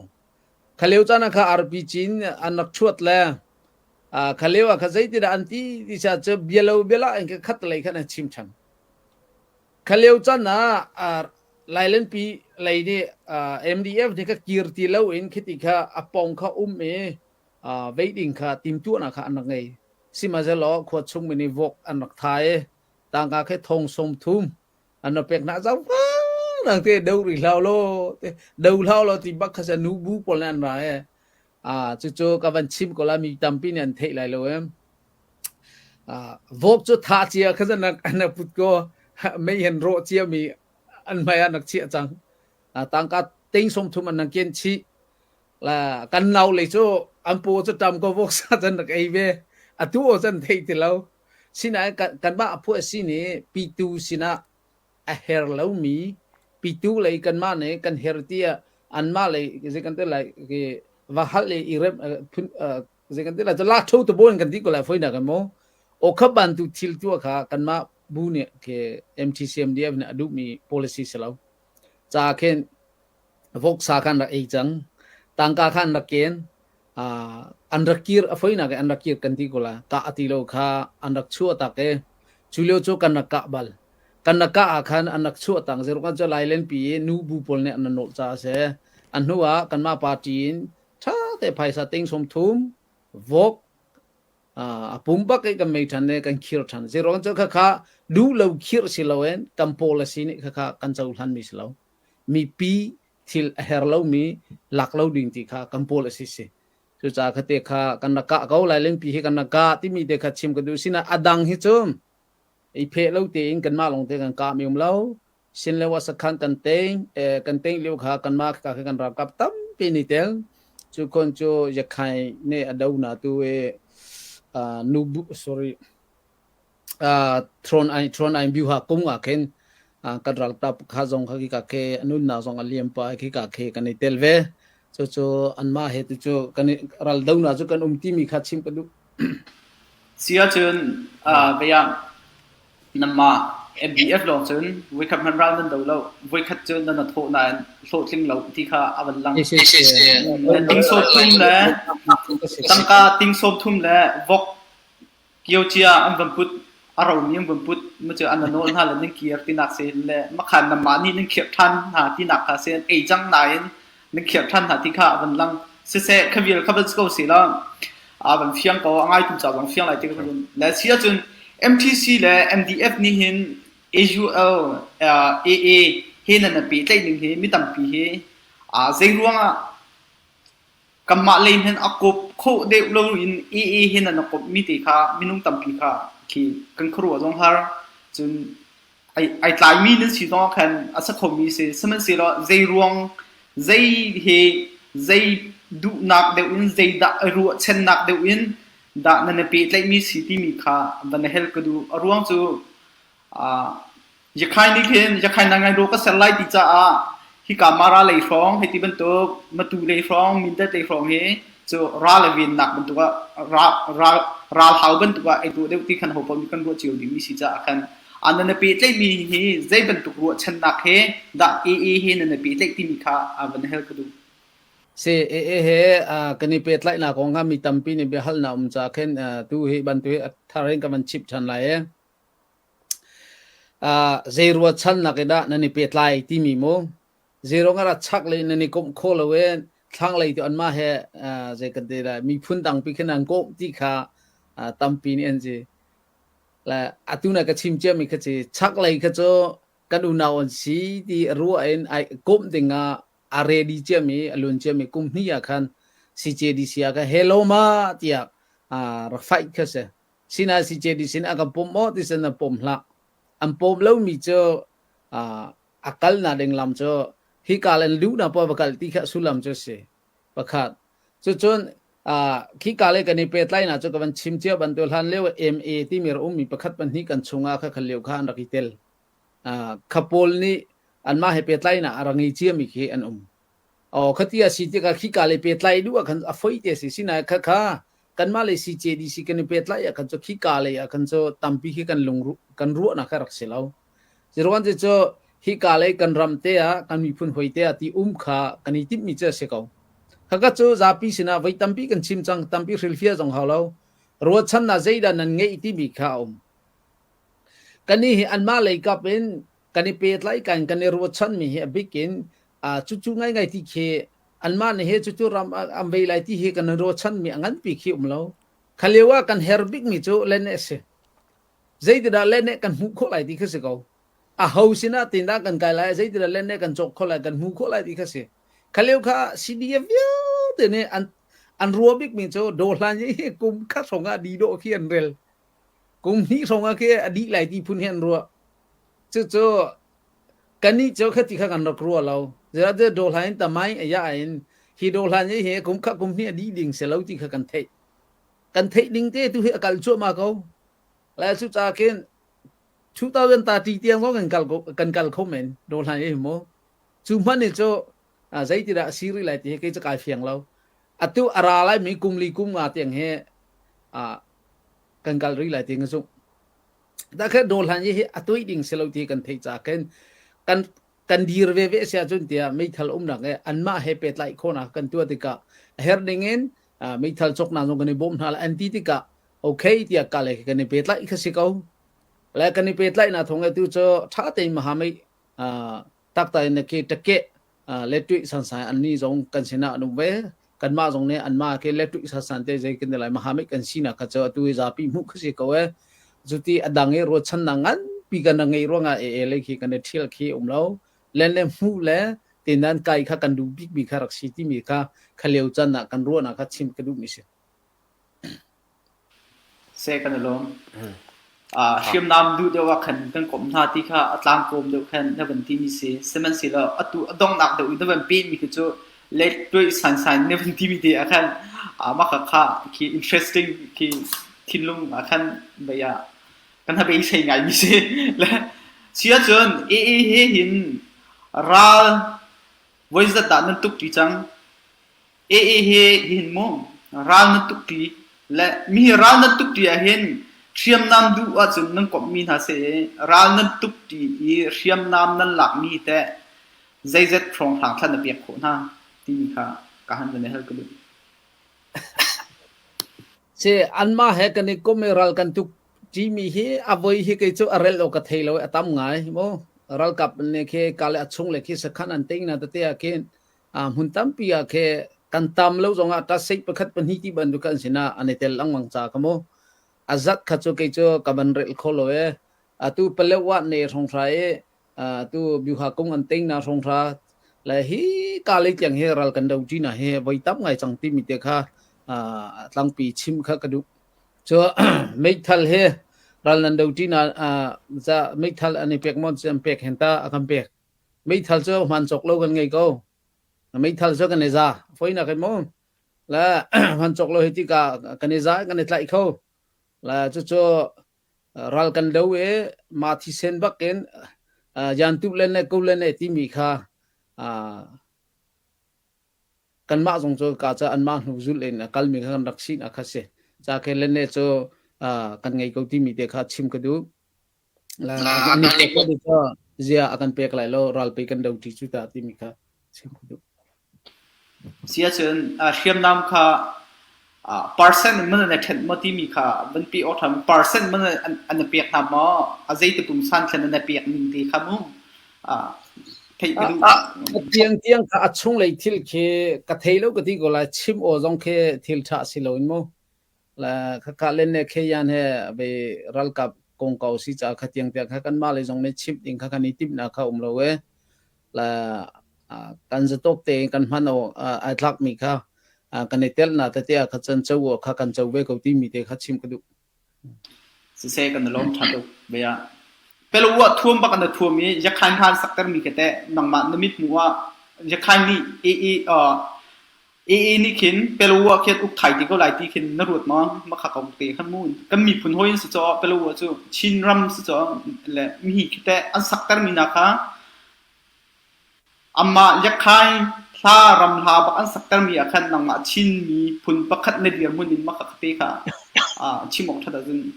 Khaleu caan ah kha RPG in an rak chuat le khaleu ah kha zeitidah an ti ti sa cu bialo biala in ka khat lei khan an chim ṭhan. Khaleu caan ah Lailenpi lei nih MDF nih kha kir ti lo in khiti kha a pong kha um i vei ding kha timtuahnak kha an rak ngei. Sihmanhsehlaw khua chung mi nih vok an rak tha i tangka khi thong 30 an rak pek hna zau nang te do ri hlau lo te do hlau lo ti bak kha sa nu bu pawl nih an ra e a cucu ka van chim ko la mi tampi nih an theih lai lo em vok cu tha cia kha zan an put ko mei hen rawh cia mi an hmai ah nak chiah cang tangka ting som thum an nang ken chi la kan nau le cu an pu cu tam ko vok sa chan rak ei ve atu o chan thei ti lo Sinain kanmah a phuah si nih pitu sinah a her lomi pitu lei kanmah nih kan her tiah anmah lei zei kan ti lai khi va hal i i rem phun zei kan ti lai cu la tho te bawn kan ti ko lai foinak kan mu okha bantu thil tuah kha kanmah bu nih khi MTCMDF nih a duhmi policy si lo ca khin voksa khan rak ei cang tangka khan rak ken an rak kir a foinak in an rak kir kan ti ko la kah a ti lo kha an rak chuah tak i cu lio cu kan rak kah bal kan rak kah ah khan an rak chuah tang zero kan cu lailen pi i nu bu pawl nih an nawlh caah a si an hnu ah kanmah party in ṭha te phaisa ting som thum vok a pum bak i kan mei ṭhan le kan khir ṭhan zero cu kha kha duh lo khir si loin kan policy nih kha kha kan cohlan mi si lo mipi thil a her lomi lak lo ding ti kha kan pawl a si si. Cucaah kha te kha kan rak kah ko lai lenpi hi kan rak kah timi te kha chim ka duh sina a dang hi cu i pheh lo tein kanmah lawng te kan kah mi um lo sin le wa sakhan kan teng kan teng lio kha kanmah ka kha kan ralkap tampi ni tel cu kon cu yakhai ne a do na tu e nu sorry Thrawn ai Thrawn ai Byuha kung ah khin kan ralkap kha zong kha khika khi a nunnak zong a liam pah i khika khi kan i tel ve. Cucu anmah he tu cu kan i raldonak cu kan um timi kha chim ka duh. Si ahcun vei ah nanmah MDF lawng cun voikhat hmanh ral nan do lo, voikhat cu nan i thawh nain hlawhtling lo ti kha a van lang. Ting sawm thum le tangka ting sawm thum le vok Kiocia an van put, a romi an van put, ma cu an nawl hna le nan kir tinak si le makhan nanmah nih nan khirh ṭhan hna tinak kha si an ei cang nain nan khirh ṭhan hna ti kha a van lang. Siseh kha vial kha van si ko seh law a van fiang ko, a ngaitu ca zong fiang lai ti ka van le si ahcun MTC le MDF nih hin AUL, AA he nan pehtlaih ning hi mi tampi hi zei ruangah Kanmah lei hmanh a kawp khawh deuh loin AA he nan a kawpmi te kha minung tampi kha khi kan khuaruah zong har. Cun ai, ai tlaimi nan si zongah khan a sa khomi si. Sihmanhsehlaw zei ruang, zei he, zei duhnak deuh in, zeidah i ruahchannak deuh in dah nan i pehtlaihmi si timi kha van i hel ka duh. A ruang cu uh, Yakhai nih khin Yakhai na ngai ka ser lai ti caah hika Mara lei hrawng hei ti bantuk Matu lei hrawng Mindat lei hrawng hi cu ral le vennak bantuk ah ral ral ralhau bantuk ah ei tuah deuh ti khan ho paoh nih kan ruah cio dingmi si caah khan a nan i pehtlaihmi hi zei bantuk ruahchannak he dah AA he nan i pehtlaih timi kha a van hel ka duh. Si AA he kan i pehtlaihnak kong kha mi tampi nih biahalnak um caah khin tu hi bantu hi a thar in ka van chip ṭhan lai i Zei ruahchannak in dah nan i pehtlai timi mu. Zei ruangah dah chaklei nan i komh khawh lo i thlanglei tu anmah he zei kan ti lai miphun dangpi khin an komh ti kha tampi nih an si. Le atu na ka chim ciami kha ci chaklei kha cu kan unau an si ti ruah in ai komh dingah a ready ciami a luan ciami kum hnih ah khan. CJDC ah khan hello ma tiah rak fight kha si. Sinain CJDC nih a kan pom maw ti cun an pom hlah. An pom lomi cu a kalnak ding lam cu hika le luhnak paoh va kal ti kha sullam cu a si. Pakhat. Cucun khika le kan i pehtlaihnak cu ka van chim cia bantuk hlan lio MA timi rak ummi pakhat pahnih kan chungah kha kha lio kha an rak i tel. Kha pawl nih anmah he pehtlaihnak a rak ngei ciami khi an um. Aw khati a si tikah khika le pehtlai duh ah khan a foi te a si. Sinain khakha kanmah le CJDC kan i pehtlaih ah khan cu khika lei ah khan cu tampi khi kan lung kan ruahnak kha rak si lo. Ziruan cu cu hika lei kan ram te ah kan miphun hoi te ah ti um kha kan i timhmi cu a si ko. Khakha cu zapi sinah voi tampi kan chim cang, tampi hrilhfiah zong hau lo. Ruahchannak zeidah nan ngeih timi kha a um. Kannih hi anmah lei kap in kan i pehtlai kan kan i ruahchanmi hi a bik in cucu ngaingai ti khi anmah nih he cucu ram an vei lai ti hi kan ruahchanmi a nganpi khi um lo. Kha lio ah kan her bikmi cu lene a si. Zeitidah lene kan hmuh khawh lai ti kha si ko. A ho sinah tindah kan kai lai, zeitidah lene kan cawk khawh lai, kan hmuh khawh lai ti kha si. Kha lio kha CDF vialte nih an an ruah bikmi cu dawhlan hi kum khat hrawng ah di dawh khi an rel. Kum hnih hrawng ah khi a dih lai ti phun hi an ruah. Cucu kannih cu khati kha kan rak ruah lo. Zeicahtiah dawhlan in tamai a ya in hi dawhlan hi hi kum khat kum hnih a dih ding si lo ti kha kan theih. Kan theih ding te tu hi a kal cuahmah ko. Le cucaah khin 2030 tiang zong kan kal kan kal kho men dawhlan hi mu. Cu hmanh hi cu zeitidah a si rih lai ti hi kei cu kai fiang lo. Atu a ra lai mi kum li kum nga tiang hi kan kal rih lai ti ka zumh. Dah kha dawhlan hi a tuih ding si lo ti kan theih caah khin kan kan dir ve ve si ahcun tiah meithal umnak he anmah he pehtlaih khawhnak kan tuah tikah a herh ning in meithal cawknak zong kan i bawm hna lai an ti tikah okay tiah ka le kan i pehtlaih kha si ko. Le kan i pehtlaihnak thawng tu cu ṭha tein mahamei takta in ke take lettuih sansai anni zong kan sinah an um ve kanmah zong nih anmah ke lettuih sansan te zei kan lai mahamei kan sinak kha cu atu i zapi hmuh kha si ko e cuti a dang i ruahchannak nganpi kan ngei ruangah e le khi kan i ṭhial khi um lo len le hmuh le tinan kai kha kan duh bikmi kha rak si timi kha kha lio can ah kan ruahnak kha chim ka duhmi si. Seh kan i lawm. Hriamnam duh deuh ah khan kan komh hna ti kha a tlangkawm deuh khan na van timi si. Sihmanhsehlaw atu a donghnak deuh i na van pehmi khi cu let tuih sansan na van timi te ah khan mah kha kha khi interesting khi thinlung ah khan bei ah kan ha beisei ngaimi si. Le si ahcun AA he hin ral voi zat dah nan tuk ṭi cang? AA he hihin mu ral nan tukṭi le mi hi ral nan tukṭi ahhin hriamnam duh ahcun nan komhmi hna seh i ral nan tukṭi i hriamnam nan lakmi teh zeizat hrawnghrang thla na pek khawh hna timi kha ka han van i hal ka duh. Si anmah he kan i kom i ral kan tuk ṭimi hi a voi hi kei cu a rel awk ka thei lo i a tam ngai mu. Ralkap nih khi ka le a chung le khi sakhan an ting na tete ah khin hmun tampi ah khi kan tam lo zongah ta sei pakhat pahnih ti bantuk kan sinah an i tel lengmang ca ka mu. A zat kha cu kei cu ka ban rel kho lo e. Atu Palewa ne hrawng hra i tu Byuha kung an ting na hrawng hra le hi ka lei tiang hi ral kan do ṭi na hi voi tam ngai cang timi te kha tlangpi chim kha ka duh. Cu meithal he ral nan do ṭi na za meithal an i pek mon cu an pek hen ta a kan pek. Meithal cu hman cawk lo kan ngei ko. Meithal cu kan i za. Foinak in mu. Le hman cawk lo hi tika kan i za kan i tlaih kho. Le cucu ral kan do i mah thisen bak in yantuh le ne ko le ne timi kha kanmah zong cu ka ca anmah hnu zulh in a kalmi kha kan rak sinak kha si. Ca ke le ne cu kan ngei ko timi te kha chim ka duh. Zia a kan pek lai lo ralpi kan do ṭi cu ta timi kha chim ka duh. Si ahcun hriamnam kha percent in man an i ṭhenh maw timi kha van pe awk ṭhan. Percent man an i pek hna maw? A zeiti pungsan thlen an i pek ning te kha mu theih ka duh. A tiangtiang kha a chunglei thil khi ka thei lo ka ti ko lai. Chim aw zong khi thil ṭha si lo in mu. La khakha len le kheyan he ve ralkap kongkau si ca kha tiangtiang kha kanmah lei zong nih chimh ding kha kan i timhnak kha um lo e. La kan zatawk tein kan hman awk ai tlakmi kha. Kan i tel na tete ah kha cun co kha kan co ve ko timi te kha chim ka duh. Siseh kan i lawm ṭha tuk bia. Pelawa thuam bak na thuam i Yakhain hlan sakter mi kete nangmah na mit hmuh ah Yakhain nih AA AA nih khin Pelawa khian uk thai ti ko lai ti khin na ruat maw? Makha kong te khan mu kan miphun hawi in si caw Pelawa cu Chin ram si caw le mi khite an sakter mi na kha Amah Yakhain hla ram hla bak an saktermi ah khan nangmah Chin miphun pakhat na dirhmun in mah kha te kha chim awk ṭhat ahcun.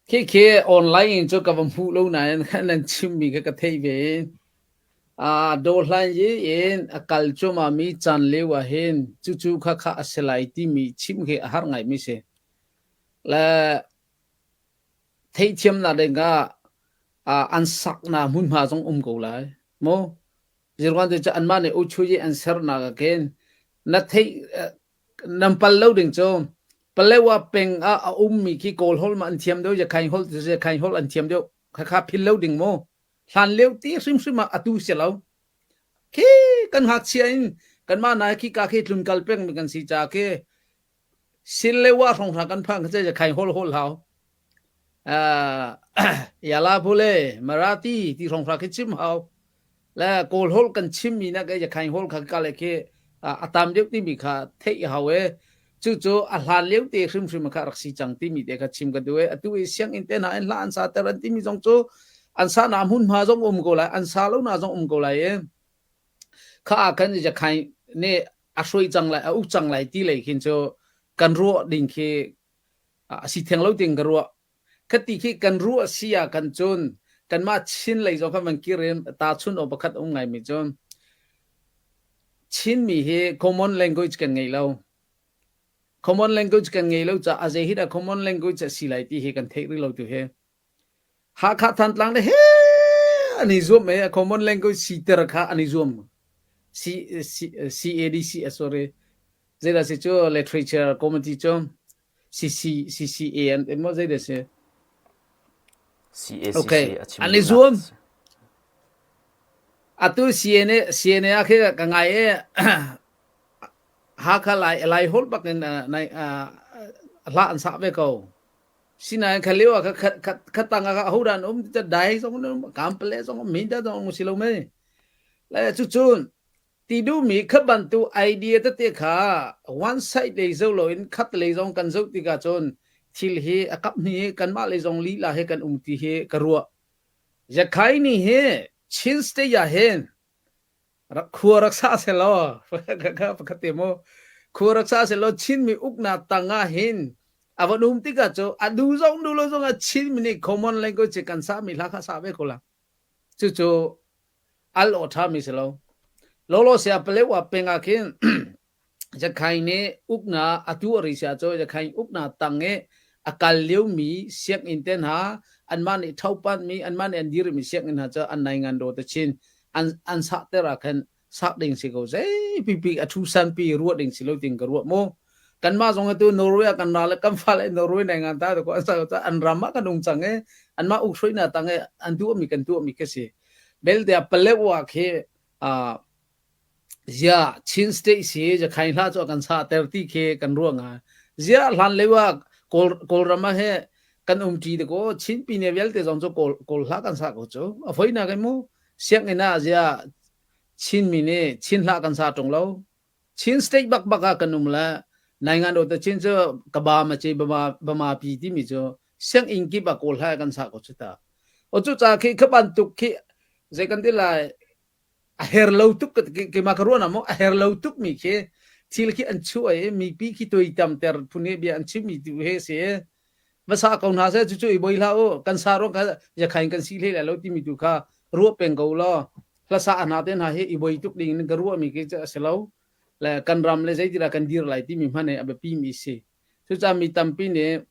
Khi khi online in cu ka va hmuh lo nain nan chimmi kha ka theih ve. Uh, dawhlan yi in a kal cuahmah mi caan lio ah hin cucu kha kha a si lai timi chim khi a har ngai mi si. Le Theihthiamnak dingah an saknak hmunhma zong um ko lai mu. Zeiruang ti cu anmah nih uchuyi an sernak ah khin na theih nan pal lo ding cu Palewa peng ah a ummi khi Kawl holh ma an thiam deuh Yakhain holh ti Yakhain holh an thiam deuh khakha phil lo ding mu. Hlan lio ti hrimhrim ah atu si lo. Khi kan ngakchia in kanmah nai khi ka khi tlun kal peng mi kan si ca khi Silewa hrawnghrang kan phang kha khai hol hol hau. Uh, yala phule Marathi ti hrawnghrang khi chim hau. Le Kawl hol kan chim mi na ke khai hol kha ka le khi a tam deuh ti mi kha theih hau e. Cu cu a hlan lio te hrimhrim kha rak si cang ti mi te kha chim ka duh e. Atu i sianginn te hna in hla an sa ter an ti mi zong cu an sa na hmun hma zong um ko lai an sa lo na zong um ko lai e. Kha ah khan Yakhain nih a hruai cang lai, a uk cang lai ti lei khin cu kan ruah ding khi a si theng lo ting ka ruah. Khati khi kan ruah si ah kan cun kanmah Chin lei zong kha van kir in ta chun aw pakhat um ngai mi cu Chinmi hi common language kan ngei lo. Common language kan ngei lo caah a zei hi dah common language a si lai ti hi kan theih rih lo tu hi. Hakha Thantlang le he an i zuam i common language siter kha an i zuam. C, C, CADC, uh, sorry. Zeidah si cu literature committee cu CC, CCA an maw zeidah si? CACC Okay, a chim an i duhnak zuam. a si. Atu CNA, CNA ah khi ka ngai i Hakha Lai, Lai holh bak in uh, nai, uh, hla an sah ve ko. Sinain kha lio ah kha kha tang ah hodah an um ti dai zong an um kampale zong um minda zong um si lo mei. Le cucun ti duhmi kha bantuk idea tete kha one side lei zo loin khat lei zong kan zoh tikah cun thil hi a kap hni kanmah lei zong lila he kan um ti hi ka ruah. Yakhai ni hi Chin State ah hin rak khua rak sa selaw pakhat te mu khua rak sa selaw Chinmi uknak tang ah hin a van um tikah cu a du zong du lo zong ah Chinmi nih common language kan sa mi hla kha sa ve ko la cucu al aw tha mi si lo lolo sia palewa peng ah khin Zakhain nih uknak a tuah rih si ahcun Zakhain uknak tang i a kal liomi sianginn te hna anmah nih ṭhopanmi anmah nih an dirmi sianginn hna cu an nai ngan daw te chin an an sahter ah khan sak ding si ko zei pipi a thu sanpi ruah ding si lo ting ka ruah mu kanmah zong atu Norway ah kan ra le kan fale Norway nai ngan ta ko an sa an ram ah kan ung cang i anmah uk hruainak tang i an duhmi kan tuahmi khi si belte ah Palewa khi Ziah Chin State si Yakhain hla cu a kan sahter ti khi kan ruah ngai. Ziah hlan lio ah Kawl, Kawlram ah he kan umṭi dakaw Chin pine vialte zong cu Kawl, Kawl hla kan sa ko cu. A voinak in mu sianginn ah ziah Chinmi nih Chin hla kan sa ṭung lo. Chin State bakbak ah kan um le Naingan te Chin cu ka ba ma ci bama, bama pi timi cu sianginn kip ah Kawl hla kan sa ko cu ta. O cu ca khi kha bantuk khi zei kan ti lai a her lo tuk keimah ka ruahnak maw a her lo tuk mi khi thil khi an chuah i mipi khi tuaitam ter phun he bia an chim mi tu he si va sa ko hna seh cucu i boi hlah u kan sa ruang kha yakhain kan si hlei lai lo timi tu kha ruah peng ko law hlasa hna te hna hi i boi tuk ding in ka ruah mi khi a si lo le kan ram le zeitilah kan dir lai timi hmanh a biapi mi si cucaah mi tampi nih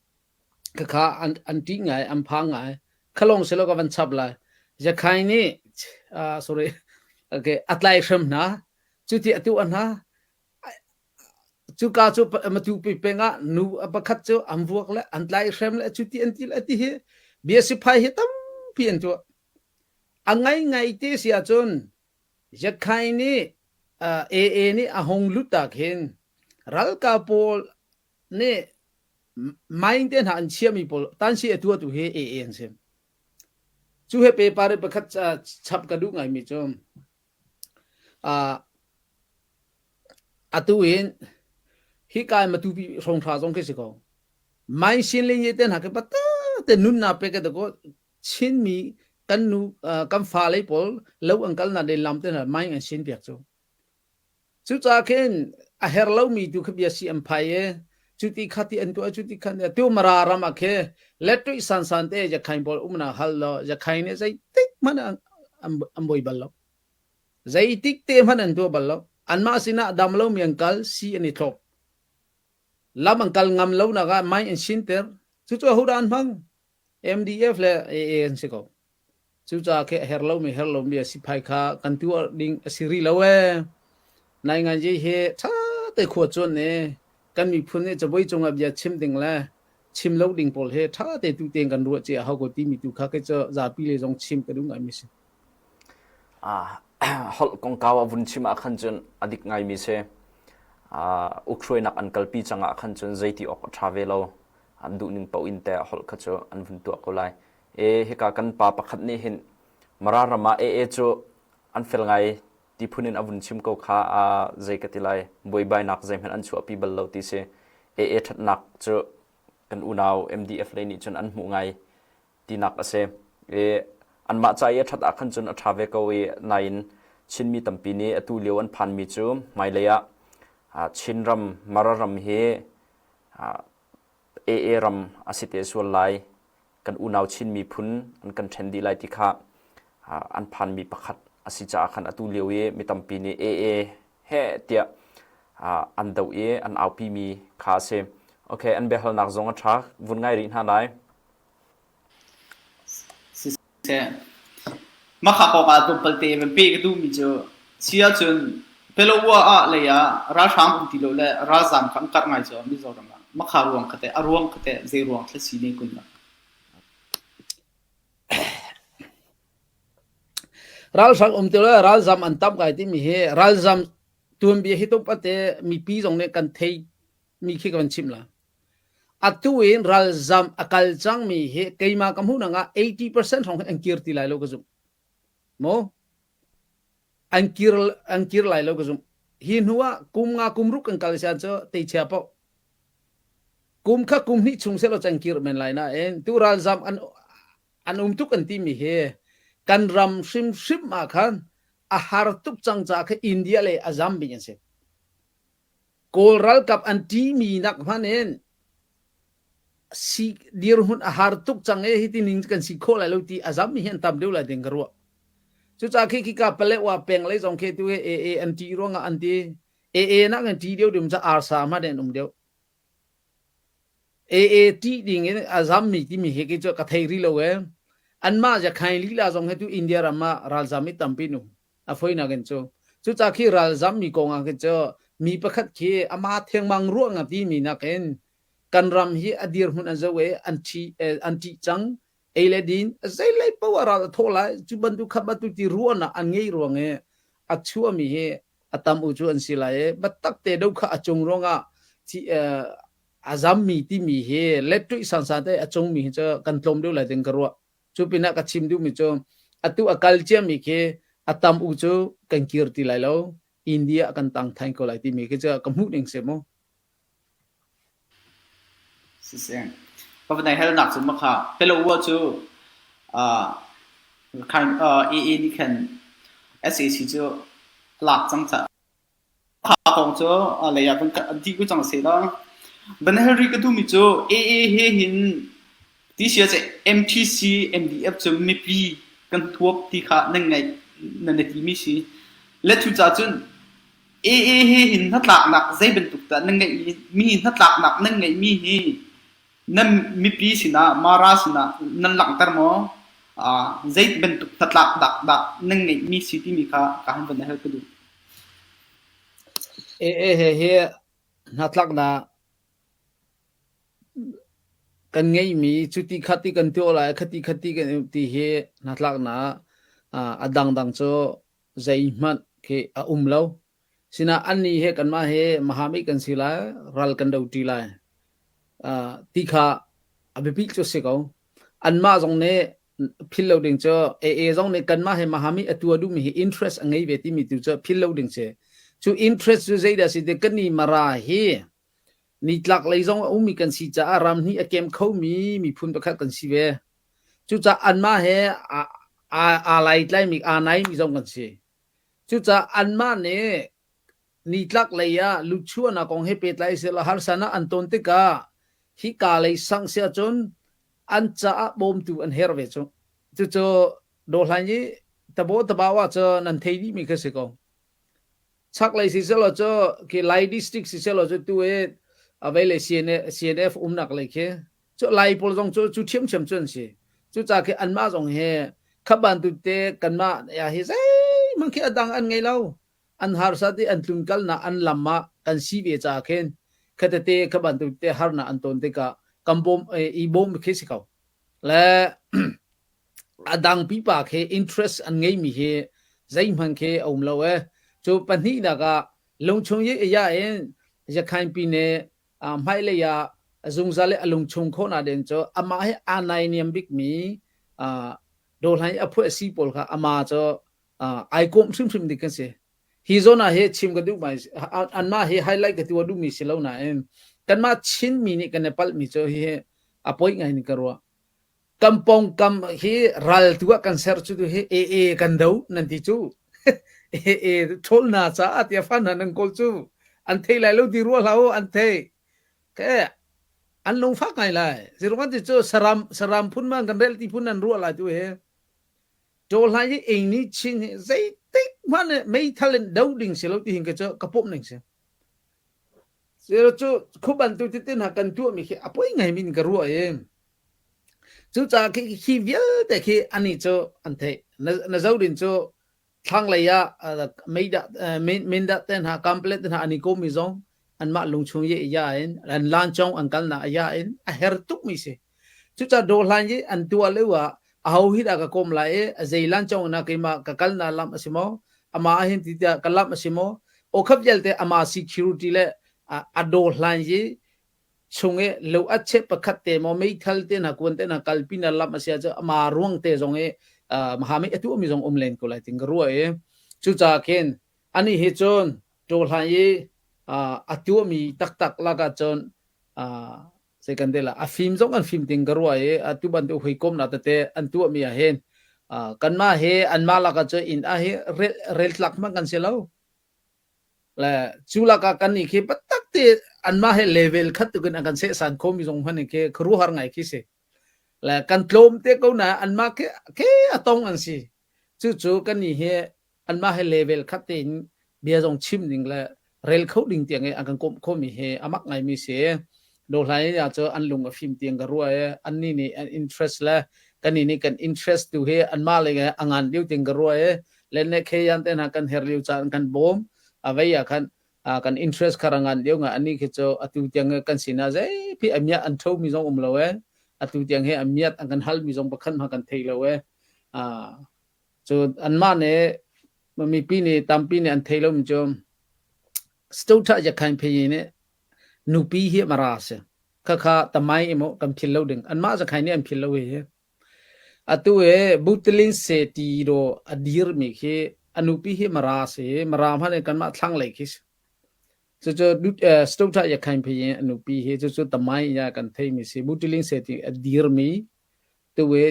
Khakha an, an ṭih ngai, an phang ngai. Khalong silo ka van chap lai. Zakhai nih, uh, sorry, okay, a tlai hram hna. Cuti a tuah hna. Cuka cu matupi peng ah nu pakhat cu an vuak le an tlai hrem le cuti an ti le ti hi bia siphai hi tampi an tuah. A ngai ngai te si ahcun Zakhai nih. AA nih a hung lut ah khin ralkap pawl nih mine te hna an chiahmi pawl tansi a tuahtu hi AA an si. Cu he paper i pakhat chap ka duh ngaimi cu atu in hika in Matupi hrawng-hra zong khi si ko. Mine sin le ye te hna khi patate nunnak pe ka ko Chinmi kan nu kan fale pawl lo an kalnak len lam te hna mine an sin piak cu. Cucaah khin a her lomi tu kha bia si an phai i cuti khati an tuah cuti khan tu Mara ram ah khi lettuih sansan te Yakhain pawl umnak hal law Yakhain nih zeitik hmanh an boi bal lo. Zeitik te hmanh an tuah bal lo. Anmah sinah dam lomi an kal si an i thlop. Lam an kal ngam lonak ah mai an sinter. Cucu ahodah an hmang? MDF le AA an si ko. Cucaah khi a her lomi her lomi a siphai kha kan tuah ding a si rih lo ee. Nainganzi hi ṭha te khua cuan i kan miphun nih cabuai cungah bia chim ding le chim lo ding pawl hi ṭha te tu tein kan ruah cia a hau ko timi tu kha kei cu zapi le zong chim ka duh ngaimi si. Ah, holh kongkau a vun chim ah khan cun a dik ngaimi si. Uh, ukhruainak an kalpi cang ah khan cun zeiti awk a ṭha ve lo. An duhning paoh in te holh kha cu an vun tuah ko lai. E hika kan pa pakhat nih hin Mara ram ah AA cu an fel ngai ti phun in a vun chim ko kha a zei ka ti lai buaibainak zeihmanh an chuahpi bal lo ti si. AA ṭhatnak cu kan unau MDF lei nih cun an hmuh ngai tinak a si. E anmah ca i a ṭhat ah khan cun a ṭha ve ko i nain Chinmi tampi nih atu lio an phanmi cu hmailei ah Chinram Mara ram hi AA ram a si te sual lai kan unau Chin miphun an kan ṭhen dih lai ti kha an phanmi pakhat a si caah khan atu lio i mi tampi nih AA heh tiah an doh i an aupimi kha a si. Okay, an biahalnak zong a ṭha. Vun ngai rih hna lai. Siseh, mah kha kong ah tlawmpal te van peh ka duhmi cu si ahcun Palawa ah lei ah ralhrang um ti lo le ralzaam kha an karh ngai cu Mizoram ah. Mah kha ruang kha teh a ruang kha teh zei ruang thil si ne kun dah? Ralhrang um ti lo le ralzam an tam kai timi hi ralzam tuanbia hi tuk ate mipi zong nih kan thei mi khi ka van chimh la. Atu in ralzam a kal cangmi hi keimah ka hmuhnak ah 80% hrawng hi an kir ti lai lo ka zumh. Maw? An kir an kir lai lo ka zumh. Hi hnu ah kum nga kum ruk kan kal sian cu teichia paoh. Kum kha kum hnih chung selaw can kir men lai nain tu ralzam an an um tuk an timi hi kan ram hrimhrim ah khan a har tuk cang caah kha India le a zam bik an si. Kawl ralkap an ṭihmi nak hmanh in si dirhmun a har tuk cang e hiti ning kan si khawh lai lo ti a zam mi hi an tam deuh lai ding ka ruah. Cucaah khi khika Paletwa peng lei zong khi tu hi AA an ṭih ruangah an ti. AA nak in ṭih deuh ding cu arsa hmanh an um deuh. AA ṭih ding in a zam mi timi hi khi cu ka thei rih lo e. Anmah Yakhain lila zong hi tu India ram ah ralzam i tampi nu. A foinak in cu. Cucaah khi ralzam mi kong ah khin cu mi pakhat khi ama thengmang ruah nga timi nakin kan ram hi a dirhmun an zoh i an ṭhi an ṭih cang ei le din zeilei poah ral a thawh lai cu bantuk kha bantuk ti ruahnak an ngei ruang i a chuahmi hi a tam u cu an si lai i biatak te do kha a cung ruangah a zammi timi hi lettuih sansan te a cungmi hi cu kan tlawm deuh lai ding ka ruah Cu pinah ka chim duhmi cu atu a kal ciami khi a tam u cu kan kir ti lai lo. India kan tang thain ko lai timi khi cu ka hmuh ning si mu. Siseh. Ka van helnak cu makha Pelawa cu uh, khan uh, AA nih khan SAC cu lak cang ca Kha kong cu lei ah van dih ko cang seh law van hal rih ka duhmi cu AA he hin ti si ah MTC MDF cu mipi kan thuap ti kha nan ngaih nan i timi si. Le cu ca cun AA he hin hnatlaknak zei bantuk dah nan ngeih mi hnatlaknak nan ngeihmi hi nan mipi sinah Mara sinah nan langhter maw? Zei bantuk hnatlaknak dah nan ngeihmi si timi kha ka han van hal ka duh. AA he hi hnatlaknak kan ngeihmi cuti khati kan tuah lai, khati khati kan ti hi hnatlaknak a dangdang cu zeihmanh khi a um lo. Sinah annih he kanmah he mahami kan si lai, ral kan do ṭi lai. Ti kha a biapi cu a si ko. Anmah zong nih philh lo ding cu AA zong nih kanmah he mahami a tuah duhmi hi interest a ngei ve timi tu cu philh lo ding si. Cu interest cu zeidah si ti kan i Mara hi nitlak lei zong a ummi kan si caah ram hnih a kem khomi miphun pakhat kan si ve. Cucaah anmah he aa laitlaimi, aa naimi zong kan si. Cucaah anmah nih nitlak lei ah lutchuahnak kong he pehtlai sehlaw harsanak an ton tikah hika lei sang si ahcun an caah bawmtu an herh ve cu. Cucu dawhlan i tabo tabau ah cun nan thei dihmi kha si ko. Chaklei si sehlaw cu khi Lai district si sehlaw cu tu i a vei le CNF umnak lei khi cu Lai pawl zong cu cu ṭhiamṭhiam cu an si. Cucaah khi anmah zong hi kha bantuk te kanmah ya hi zeihmanh khi a dang an ngei lo. An harsat i an tlunkalnak an lam ah kan si ve caah khin khatete kha bantuk te harnak an ton tikah kan bawm i bawm khi si ko. Le a dang pipa khi interest an ngeimi hi zeihmanh khi a um lo e. Cu pahnihnak ah lungchung i ya in Yakhain pine hmailei ah zungzal i a lungchung khawhnak ding cu amah hi aa nainiam bikmi dawhlan i a phuah si pawl kha amah cu ai komh hrimhrim ding kan si. Hi zawn ah hi chim ka duh mai anmah hi highlight ka tuah duhmi si lo nain kanmah Chinmi nih kan i palhmi cu hi a poi ngai in ka ruah. Kan pawngkam hi ral tu ah kan ser cu tu hi AA kan do nan ti cu. AA ṭhawl hna caah tiah fa hna nan kawl cu an thei lai lo ti rua hlah u an thei. Ke an lungfak ngai lai. Ziruang ti cu saram saram phun man kan rel ti phun nan ruah lai tu hi. Ṭawl hi ing ni chin hi zeitik hmanh meithal in do ding si lo ti hin ka cu ka pom ning si. Cu khu bantuk tete hna kan tuahmi khi a poi ngai min ka ruah i cucaah khi, khi vialte khi ani cu an theih. Na, na zodin cu thlanglei ah meidah mindah te hna kamplet te hna an i kawmmi zong anmah lungchung ye ya in an lancong an kalnak ya in a her tukmi si. Cucaah dawhlan i an tuah lio ah aho hi dah ka kawm lai i a zei lancong na keimah ka kalnak lam a si maw ama hin ti tiah ka lam a si maw awkhap vialte ama security le a dawhlan i chung i lo a cheh pakhat te maw meithal te hna kuan te hna kalpi na lam a si ahcun ama ruang te zong i mahami a tuahmi zong um len ko lai tin ka ruah i cucaah khin ani hi cun dawhlan i a tuahmi taktak lakah cun zei kan ti la a fim zong an fim ting ka ruah i atu bantuk hawikomnak tete an tuahmi ah hin kanmah he anmah lakah cu inn ah hi rel tlak hmanh kan si lo le cu lakah kan nih khi patak te anmah he level khat tukin an kan sehsan khomi zong hmanh khi khuaruahhar ngai khi si le kan tlawm te ko na anmah khi ke a tong an si Cucu kannih hi anmah he level khat tein bia zong chim ding le rel kho ding tiang i an kan komh khomi hi a mak ngaimi si. Dawhlai ah cu an lung a fim tiang ka ruah i annih nih an interest le kannih nih kan interest tu hi anmah lei a ngan lio tiang ka ruah i le ne kheyan te hna kan her lio caan kan bawm a vei ah khan kan interest kha ra ngan lio nga ani khi cu atu tiang kan sinah zeipi a miah an thomi zong um lo e atu tiang hi a miat an kan halmi zong pakhat hmanh kan thei lo e Cu anmah nih mipi nih tampi nih an thei lomi cu Stotha Yakhain Phaye nih nupi hi Mara a si. Khakha tamai i maw kan phil lo ding. Anmah Zakhain nih an phil lo hi. Atu i Butilin se ti do a dirmi khi a nupi hi Mara a si. Mara hmanh in kanmah thlanglei khi si. Cucu Stotha Yakhain Phaye a nupi hi cucu tamai ya kan theimi si. Butilin se ti a dirmi tuwe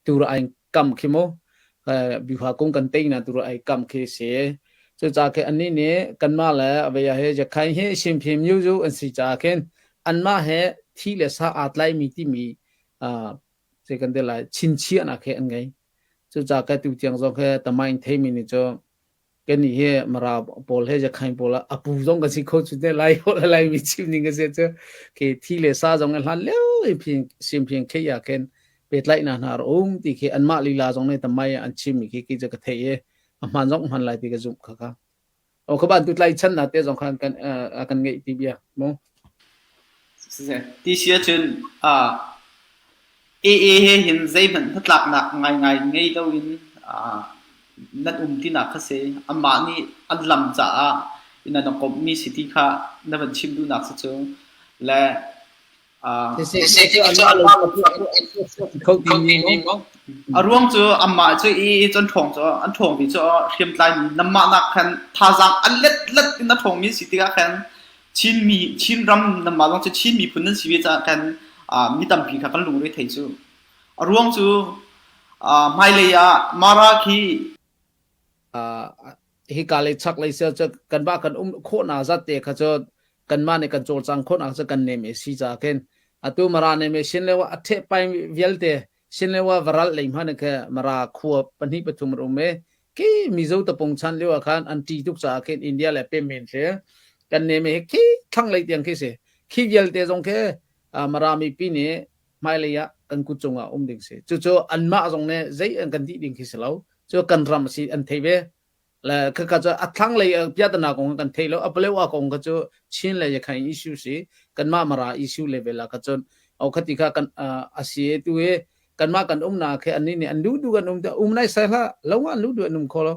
tur ai kam khi mu biha kung kan tei na tur ai kam khi si cu ca khi anni nih kanmah le aveya he jakhain hi simphim yu zu an si ca khin anmah he thi le sa aa tlai mi timi se kan te lai chinchiahnak he an ngei cu ca ka tu tiang zong he tamain theimi ni cu Kannih hi Mara pawl he Yakhain pawl ah a pu zong kan si kho cu te lai holh lai mi chim ning ka si cu khi thi le sa zong in hlan lio in phin sim phin khei ah khin pehtlaihnak hna a um ti khi anmah lila zong nih tamai an chim mi khi ki cu ka theih i a hmaan zong hman lai ti ka zumh kha kha o kha ban tu tlai chan na te zong khan kan kan ngeih ti bia mu Ti si ahcun AA he hin zeihmanh hnatlaknak ngaingai ngei loin. nan um tinak kha si. Amah nih an lam caah in an komhmi si ti kha na van chim duhnak si cu. Le A ruang cu amah cu i cu an ṭhawng cu an ṭhawng mi cu hriamtlaimi nanmah nak khan thazaang a letlet in a ṭhawngmi an si tikah khan Chinmi Chinram nanmah zong cu Chin miphun nan si ve caah khan mi tampi kha kan lungre thei cu. A ruang cu hmailei ah Mara khi Hika lei chak lei sia cu kanmah kan um khawhnak zat te kha cu kanmah nih kan cawlcang khawhnak cu kan nem e si ca khin atu mara nem e sin leo a theh pai vialte sin leo varal lei hman khe mara khua pahnih pathum um e khi mizo tapung chan leo khan an ṭi tuk caah khin India le pem men hle kan nem e khi thlang lei tiang khi si khi vialte zong khi mara mipi nih hmailei ah kan kut cungah um ding si cucu anmah zong nih zei an kan dih ding khi si lo cu kan ram si an thei ve le khaka cu a thlang lei piatana kong kan thei lo a palewa kong kha cu Chin le Yakhain issue si kanmah Mara issue level ah kha cun au khati kha kan asi tu e kanmah kan um na khe anni nih an duh duh kan um te um nai sai hlah lo an duh duh an um kho lo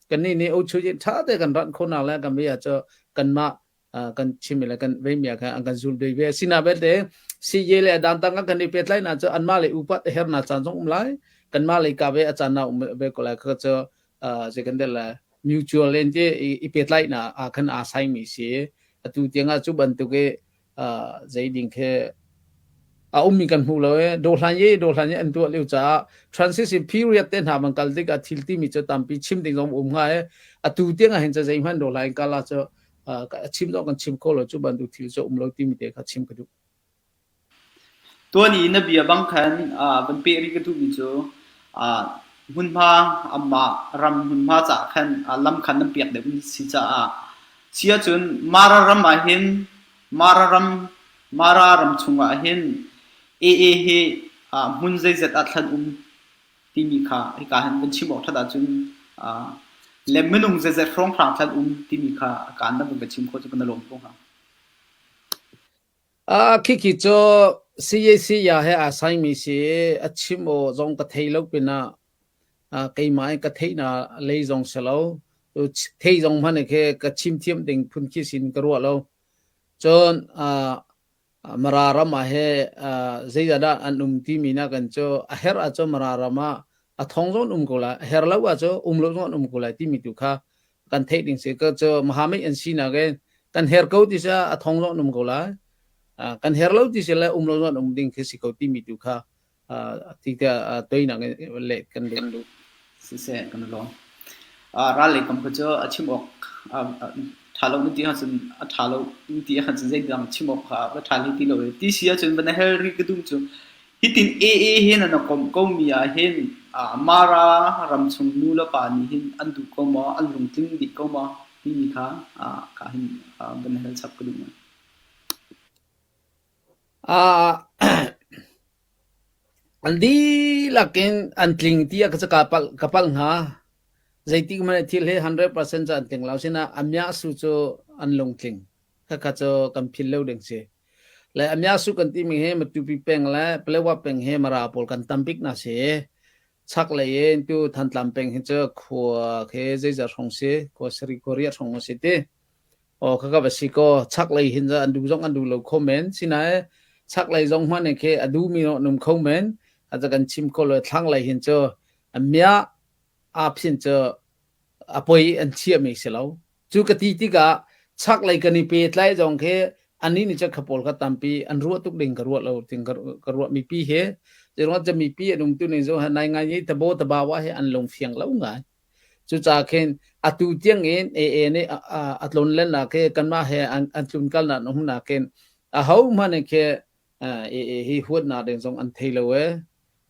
kan nih nih o chu tha te kan ran kho na le kan bia cu kanmah kan chim le kan vei mi kha an kan zul dei ve sina belte CJ le dan tang kan i petlai na chu anma le upat her na chan zong um lai kanma le ka ve a chan na um ve ko lai kha chu je kan del mutual en te i petlai na a khan a sai mi si atu tianga chu bantuk e zei ding khe a ummi kan hmu lo e dohlan ye dohlan ye an tuah lio caah transition period te hna man kal tik ah thil ti mi chu tampi chim ding zong um hnga e atu tiang ah hin cha zei hman dohlan kala chu chim zong kan chim kho lo cu bantuk thil cu um lo timi te kha chim ka duh. Tuan i na bia bang khan van peh rih ka duhmi cu hmunhma amah ram hmunhma caah khan lam khan nan piak deuh si caah si ahcun Mara ram ah hin Mara ram Mara ram chungah hin AA hi hmun zeizat ah thlan um timi kha hika hin van chim awk ṭhat ahcun le minung zeizat hrawnghrang thlan um timi kha kaan na van ka chim khawh cu kan i lawm ko hnga. Khikhi cu CAC ya he aa saimi si a chim aw zong ka thei lo pinah keimah in ka theih na lei zong si lo. Thei zong hmanh khi ka chim thiam ding phun khi sin ka ruah lo. Cun Mara ram ah he zeidah dah an um timi nakin cu a herh ahcun Mara ram ah a thong zong an um ko lai, a herh lo ahcun um lo zong an um ko lai timi tu kha kan theih ding si. Ka cu Mahamit an sinak in kan her ko ti si a thong zong an um ko lai. Kan her lo ti si le um lo zong an um ding khi si ko timi tu kha ti tiah toinak in leh kan duh. Siseh kan lawm. Ral lei kam kha cu a chim awk ṭha lo na ti ahcun a ṭha lo na ti ahcun zeidang chim awk kha va ṭha hlei ti lo i ti si ahcun va na hel rih ka duh cu hitin AA he nan a komh komi ah hin Mara ram chung nu le pa nih hin an duh ko maw an lungtling dih ko maw timi kha ka hin va na hel chap ka duh ngai. An dihlak in an tling tiah ka palh hnga. Zeitik hmanh ah thil hi 100% cu an tling lo. Asinain a miahsu cu an lungtling. Khakha cu kan philh lo ding si. Le a miahsu kan timi hi Matupi peng le Palewa peng hi Mara pawl kan tam bik hna si. Chaklei in tu Thantlang peng hi cu khua khi zeizat hrawng si, khua sarih khua riat hrawng a si ti. Aw khakha va si kaw chaklei hin an duh zong an duh lo kho men. Sinain chaklei zong hmanh khi a duhmi an um kho men. A kan chim kho lo thlanglei hin cu a miah aa phin cu a poi an chiahmi si lo. Cu ka ti tikah chaklei kan i petlai zong khi anih nih cun kha pawl kha tampi an ruah tuk ding ka ruah lo ting ka ruah mipi hi. Zeiruangah cun mipi an um tu ning zong nai ngai i tabo tabawa hi an lung fiang lo ngai. Cucaah khin atu tiangin AA nih a tlonlennak hi kanmah he an tlunkalnak an umnak hin ahohmanh nih khi AA hi huatnak ding zong an thei lo ee.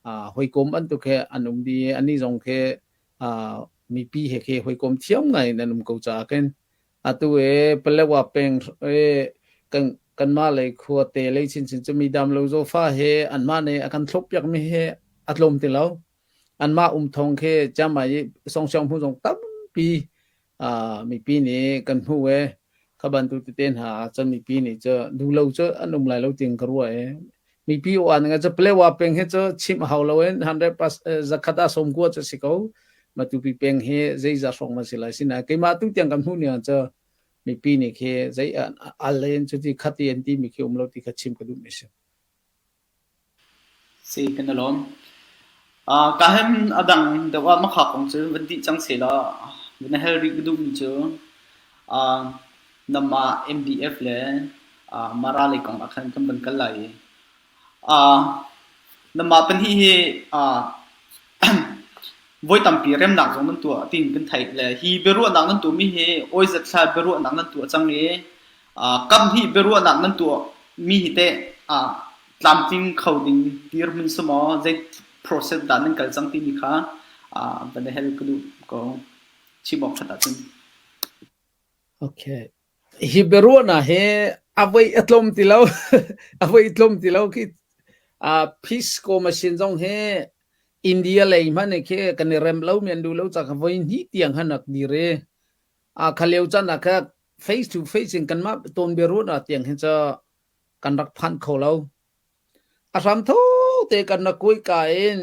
Hawikom bantuk he an um dih i anih zong khi mipi he khi hawikom thiam ngai in an um ko caah khin atu i Palewa peng i kan kanmah lei khuate lei chinchin cu mi damlo zawfa he anmah nih a kan thloppiakmi hi a tlawm ti lo. Anmah um thawng khi Chiangmai i Songsiang hmu zong tampi mipi nih kan hmuh i kha bantuk tete hna ahcun mipi nih cu duhlo cu an um lai lo tiin ka ruah i mipi aw an cu Palewa peng hi cu chimh hau loin 100 zakhat ah 90 cu si ko. Matupi peng hi zeizah hrawng ma si lai sinain keimah tu tiang kan hmuh ning cu mipi nih khi zei al in cuti khati an timi khi um lo ti kha chim ka duh mi si. Si kan i lawm. Ka hem a dang deuh ah makha kong cu van dih cang seh law van hal rih ka duhmi cu namah MDF le Mara lei kong ah khan kan van kal lai i namah pahnih hi voi tampi remnak zong nan tuah tiin kan theih le hi biaruahnak nan tuahmi hi awizat thla biaruahnak nan tuah cang i kaphnih biaruahnak nan tuahmi hi teh tlamtling kho ding dirhmun si maw zei process dah nan kal cang timi kha van i hal ka duh ko chim awk ṭhat ahcun. Okay. Hi biaruahnak hi a voi a tlawm ti lo. A voi tlawm ti lo khi peace commission zong hi India lei hmanh khi kan i rem lo mi an duh lo ca kha voi hnih tiang han rak dir i kha lio caan ah kha face to face in kanmah tawn biaruahnak tiang hin cu kan rak phan kho lo. A hram tho te kan rak kuai ka in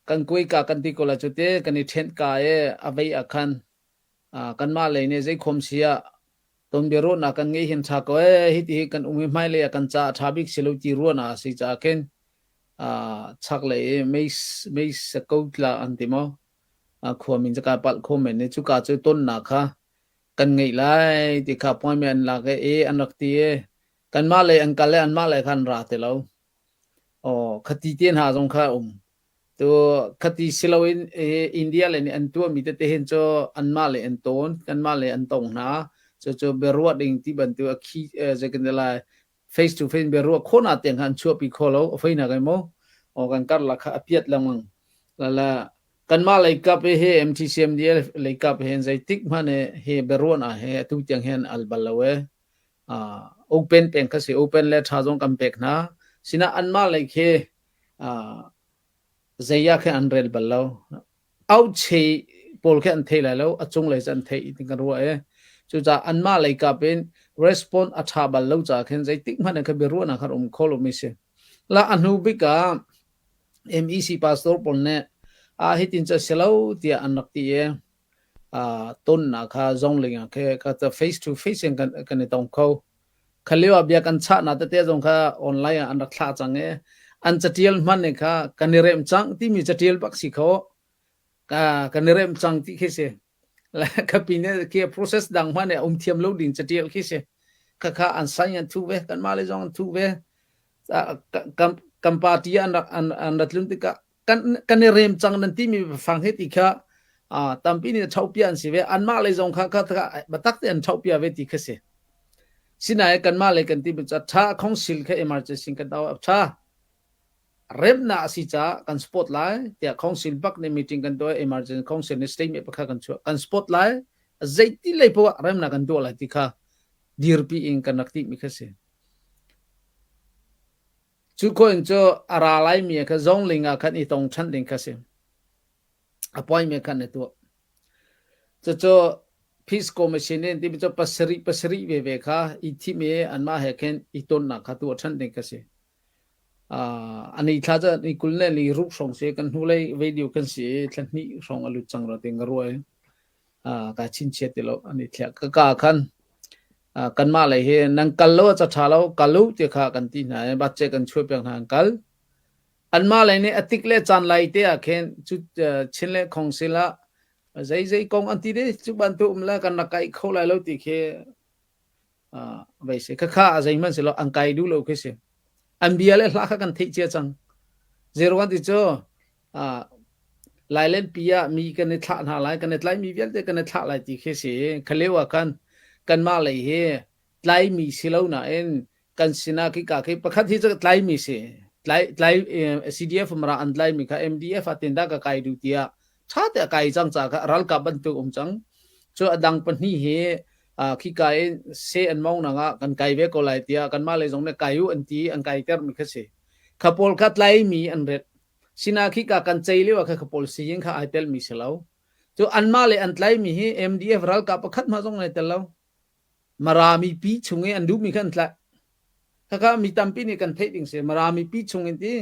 kan kuai ka kan ti ko la cu te kan i ṭhenh ka i a vei ah khan kanmah lei nih zeikhom si ah ton biaruahnak kan ngeih hin ṭha ko ee hiti hi kan um i hmailei ah kan ca a ṭha bik si lo ti ruahnak a si caah khin chaklei i meisa ko tla an ti maw khua min cu kai palh kho men i cuka cu tonnak kha kan ngeih lai ti kha appointment an lak i an rak ti i kanmah lei an kal i anmah lei kha an ra ti lo. Aw khati te hna zong kha a um. Tu khati si loin India le nih an tuahmi tete hin cu anmah le an tawn, kanmah le an tong hna. Cucu biaruah ding ti bantuk a khi zei kan ti lai face to face biaruah khawhnak tiang kha an chuahpi kho lo. A feinak ai maw? Aw kan karlak kha a piat lengmang. Lala kanmah lei kap hi MTCMDL lei kap hin zeitik hmanh hi biaruahnak he atu tiang hin al bal lo ee. Open peng kha si open le tha zong kan pek hna. Sinah anmah lei khi zei ah khin an rel bal lo. Auche pawl khi an thei lai lo, a cunglei cu an theih ti kan ruah i cucaah anmah lei kap in response a ṭha bal lo caah khin zeitik hmanh in kha biaruahnak kha um kho lomi si. La a hnu bik ah MEC pastor pawl nih ah hitin cu a si lo tiah an rak ti i tonnak kha zongling ah khi ka face to face in kan kan i tong kho. Kha lio ah bia kan chahnak tete zong kha online ah an rak thlah cang i an catial hman nih kha kan i remh cang timi catial bak si kho. Ka kan i remh cang ti khi si. Ka pi nih khi process dang hman nih um thiam lo ding catial khi si. Kha kha an sign an thu ve kanmah le zong an thu ve. Kan kan party an rak an an rat tlun tikah kan kan i rem cang nan timi fang he ti kha tampi nih ṭhopia an si ve anmah lei zong kha kha batak te an ṭhopia ve ti kha si sinain kanmah lei kan ti cu ṭha council kha emergency kan tau ṭha remnak a si caah kan support lai tiah council bak nih meeting kan tuah emergency council nih statement pakhat kan chuah kan support lai zeiti lei poah remnak kan tuah lai ti kha dirpi in kan rak ti mi kha si Cu coin cu a ra laimi ah khan zongling ah khan i tong ṭhan ding kha si. Appointment khan i tuah. Cucu Peace Commission in timi cu pasarih pasarih veve kha i thim i anmah he khin i tonnak kha tuah ṭhan ding kha si. Uh, ani thla cu ni 20 le ni ruk hrawng si kan hnulei video kan si i thla hnih hrawng a lut cang ra ti ka ruah i ka chinchiat ti lo an i thliah ka ka khan kanmah lei hi nan kal lo a ca ṭha lo kal u ti kha kan ti hna i batce kan chuah piak hna an kal anmah lei nih a tik le caan lai te ah khin cu Chin le Council ah zei zei kong an ti de cu bantuk um le kan rak kai kho lai lo ti khi vei si khakha a zeihmanh si lo an kai duh lo khi si an bia le hla kha kan theih cia cang zero kan ti cu Lailen pi ah mi kan i thlah hna lai kan i tlaimi vialte kan i thlah lai ti khi si khaleu ah khan kanmah lei hi tlaimi si lo nain kan sinah khi ka khi pakhat hi cu tlaimi si tlai tlai CDF mara an tlaimi kha MDF ah tinda ka kai du tiah ṭha te a kai cang ca kha ralkap bantuk um cang cu a dang pahnih hi khika in se an mong nang ah kan kai ve ko lai tiah kanmah lei zong nih kai u an ti an kai ter mi kha si kha pawl kha tlaimi an ret sina khika kan cei lio ah kha kha pawl siyin kha ai tel mi si lo cu anmah le an tlaimi hi MDF ralkap pakhat hma zong ai tel lo Mara mipi chung i an duhmi kha an tlaih. Khakha mi tampi nih kan theih ding si. Mara mipi chung in ti.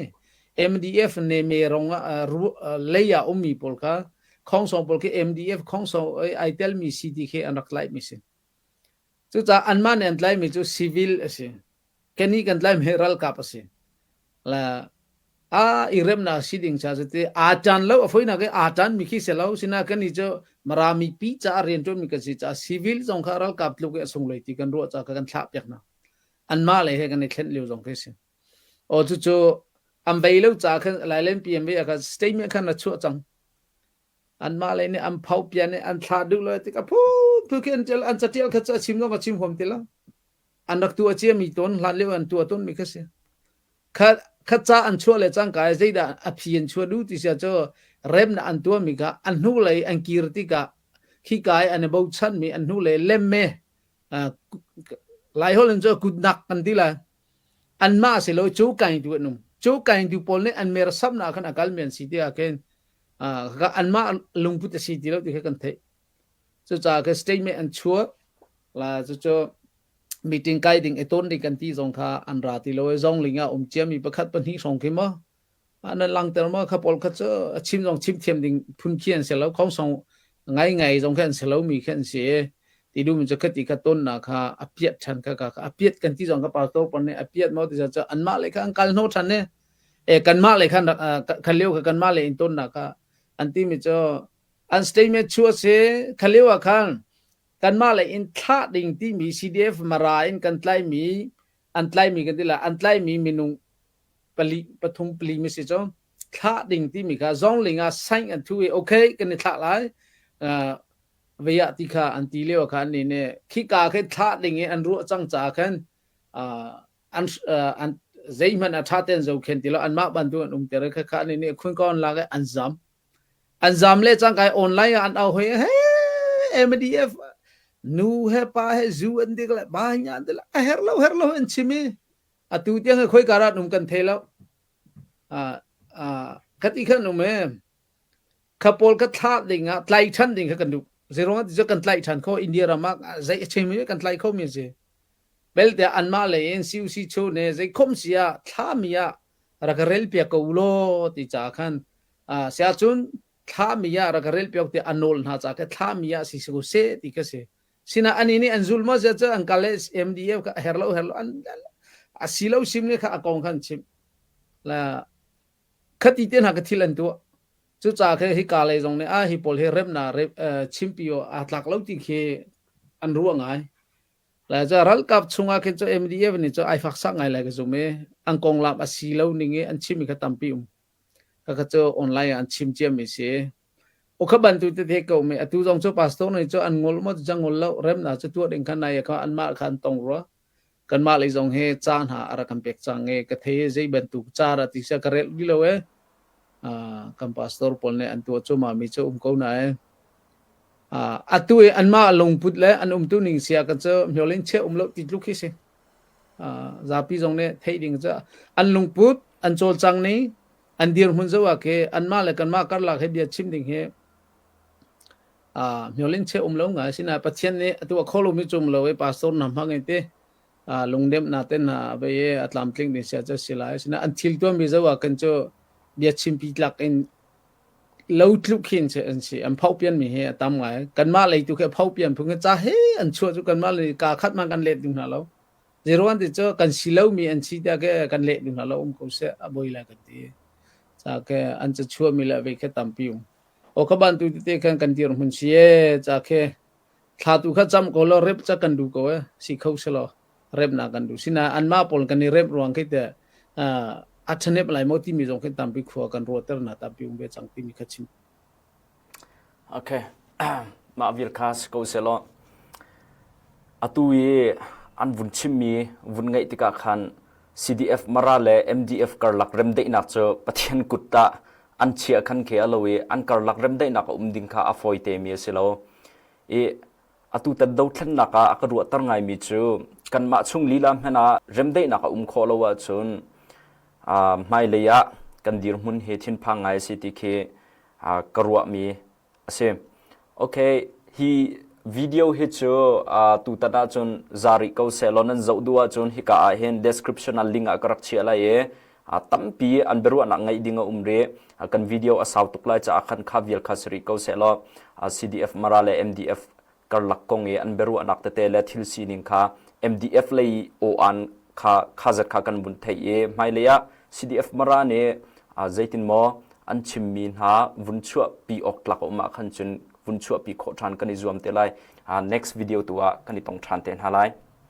MDF ne me rong ah lei ah ummi pawl kha khongsong pawl khi MDF khongsong ai telmi si ti khi an rak tlaihmi si. Cucaah anmah nih an tlaihmi cu civil a si. Kannih kan tlaihmi ralkap a si. La a i remnak si ding cha cu ti aa ṭan lo a foinak i aa ṭan mi khi si lo sina kannih cu Mara mipi caah rianṭuan mi kan si caah civil zong kha ralkap tluk i a sunglawi ti kan ruah caah kha kan thlah piak hna. Anmah lei he kan i thlenh lio zong khi si. Aw cucu an vei lo caah khan Lailen PM ah khan statement khan a chuah cang. Anmah lei nih an pho pian i an thlah duh lo tik a phu phu khi an ṭial an catial kha cu a chim zong a chim huam ti lo. An rak tuah ciami tawn hlan lio an tuah tawn mi kha si. Kha kha ca an chuah le cangka i zeidah a phi an chuah duh ti sia cu remnak an tuahmi kha an hnulei an kir tikah khika i an i bochanmi an hnulei lemme Laiholh in cu kutnak kan ti lai. Anmah si lo cu kaingtu an um. Cu kaingtu pawl nih an mersamnak khan a kalmi an si tiah khin anmah lungput a si ti lo ti kha kan theih. Cucaah khin statement an chuah la cucu meeting kai ding i ton ding kan ti zong kha an ra ti lo i zongling ah um ciami pakhat pahnih hrawng khi maw nan langter maw kha pawl kha cu a chim zong chim thiam ding phun khi an si lo khongsong ngai ngai zong khi an si lo mi khi an si ti dum cu khati kha ton na kha a piat than kha kha a piat kan ti zong ka pastor pon nih a piat maw ti cu anmah le kha an kal hno than ne e kanmah le khan kha lio kha kanmah le in ton na kha an ti mi cu an statement chu a si kha lio ah khan kanmah le in thlah ding timi CDF Mara in kan tlaimi an tlaimi kan ti la an tlaimi minung pali pathum pali mi si cu thlah ding timi kha zongling ah sign an thu i okay kan i thlah lai veiah ti kha an ti lio kha an ni ne khika khi thlah ding i an ruah cang ca khan an an zeihmanh a tha ten zo khen ti lo anmah bantu an um ter kha kha an ni khun kon lak an zam an zam le cangkai online ah an au hoi he MDF nu he pa he zu an dik le ba nya an dik a her lo her lo an chim i atu tiang he khoi karat um kan thei lo a a khati khan um e kha pawl ka thla ding ah tlai than ding kha kan duh zerong ti kan tlai than kho India ram ah zei a chem kan tlai kho mi si belte anmah lei in CUC chu ne zei khom si ah thla mi ah rak rel piak ko law ti ca khan sia cun thla mi ah rak rel piak ti a nawl hna ca kha thla mi ah si ko se ti ka si sina ani nih an zul ma zia cu an kal le MDF kha her lo her lo an a si lo sim ne kha a kong khan chim la khati te hna ka thil an tuah cucaah khe hi ka lei zong nih a hi pawl hi remna chimpi aa tlak lo ti khi an ruah ngai Lai ca ralkap chungah khin cu MDF nih cu ai faksak ngai lai ka zum i an konglam a si lo ning i an chimmi kha tampi um. Khakha cu online ah an chim ciami si. Ukha bantu tete ko mi atu zong cu pastor nih cu an ngol maw cu ngol lo remnak cu tuah ding khan nai kha anmah kha an tong rua. Kanmah lei zong hi ca hna a rak kan pek cang i ka thei i zei bantuk ca dah ti sia ka rel rih lo e. Kan pastor pawl nih an tuah cuahmah mi cu um ko nain Atu i anmah lungput le an umtu ning sia kan cu hmiolin cheh um lo ti tluk khi si. Zapi zong nih theih ding cu an lungput, an cawlcang ning, an dirhmun zoh ah khi anmah le kanmah karlak he bia chim ding hi hmiolin cheh um lo ngai. Asinain Pathian nih atu a kho lomi cu um lo i pastor hna hmang in ti lungnemnak te hna a bei i a tlamtling ding sia cu a si lai. Asinain an thil tuahmi zoh ah khan cu bia chimpi tlak in lo tluk khin an si an pho pian mi hi a tam ngai kanmah lei tu khi a pho pian phung ca he an chuah cu kanmah lei ka khat man kan let ding hna lo zeruan ti cu kan si lo mi an si tiah ke kan leh ding hna lo um ko seh a boi lai kan ti ca ke an ca chuah mi le ve khe tampi um o kha ban tu te khan kan dir hmun si e ca khe thla tu kha cham ko lo rep cha kan du ko e si kho se lo rep na kan du sina anmah pawl kan i rep ruang khi te a thanep lai maw timi zong khi tampi khua kan ruahter na tampi um ve cang timi kha chim. Okay. Mah vial kha si ko selaw atu i an vun chimmi vun ngaih tikah khan CDF Mara le MDF karlak remdaihnak cu Pathian kut tah an chiah khan khi a lo i an karlak remdaihnak a um ding kha a fawi te mi a si lo. I Atutan dothlennak ah a ka ruahter ngaimi cu kanmah chung lila hmanh ah remdaihnak a um khawh lo ahcun hmailei ah kan dirhmun hi thinphang ngai a si ti khi ka ruahmi a si. Okay, hi video hi cu tutan ahcun za rih ko sehlaw nan zoh duh ahcun hika ah hin description ah link ah ka rak chiah lai i. Tampi an biaruahnak ngeih ding a um rih. Kan video a sau tuk lai caah khan kha vial kha si rih ko sehlaw CDF Mara le MDF karlak kong i an biaruahnak tete le thil sining kha MDF lei aw-an kha kha zat kha kan vun theih i hmailei ah CDF Mara nih zeitin maw an chimmi hna vun chuahpi awk tlak a um ah khan cun vun chuahpi khawh ṭhan kan i zuam te lai. Next video tu ah kan i tong ṭhan te hna lai.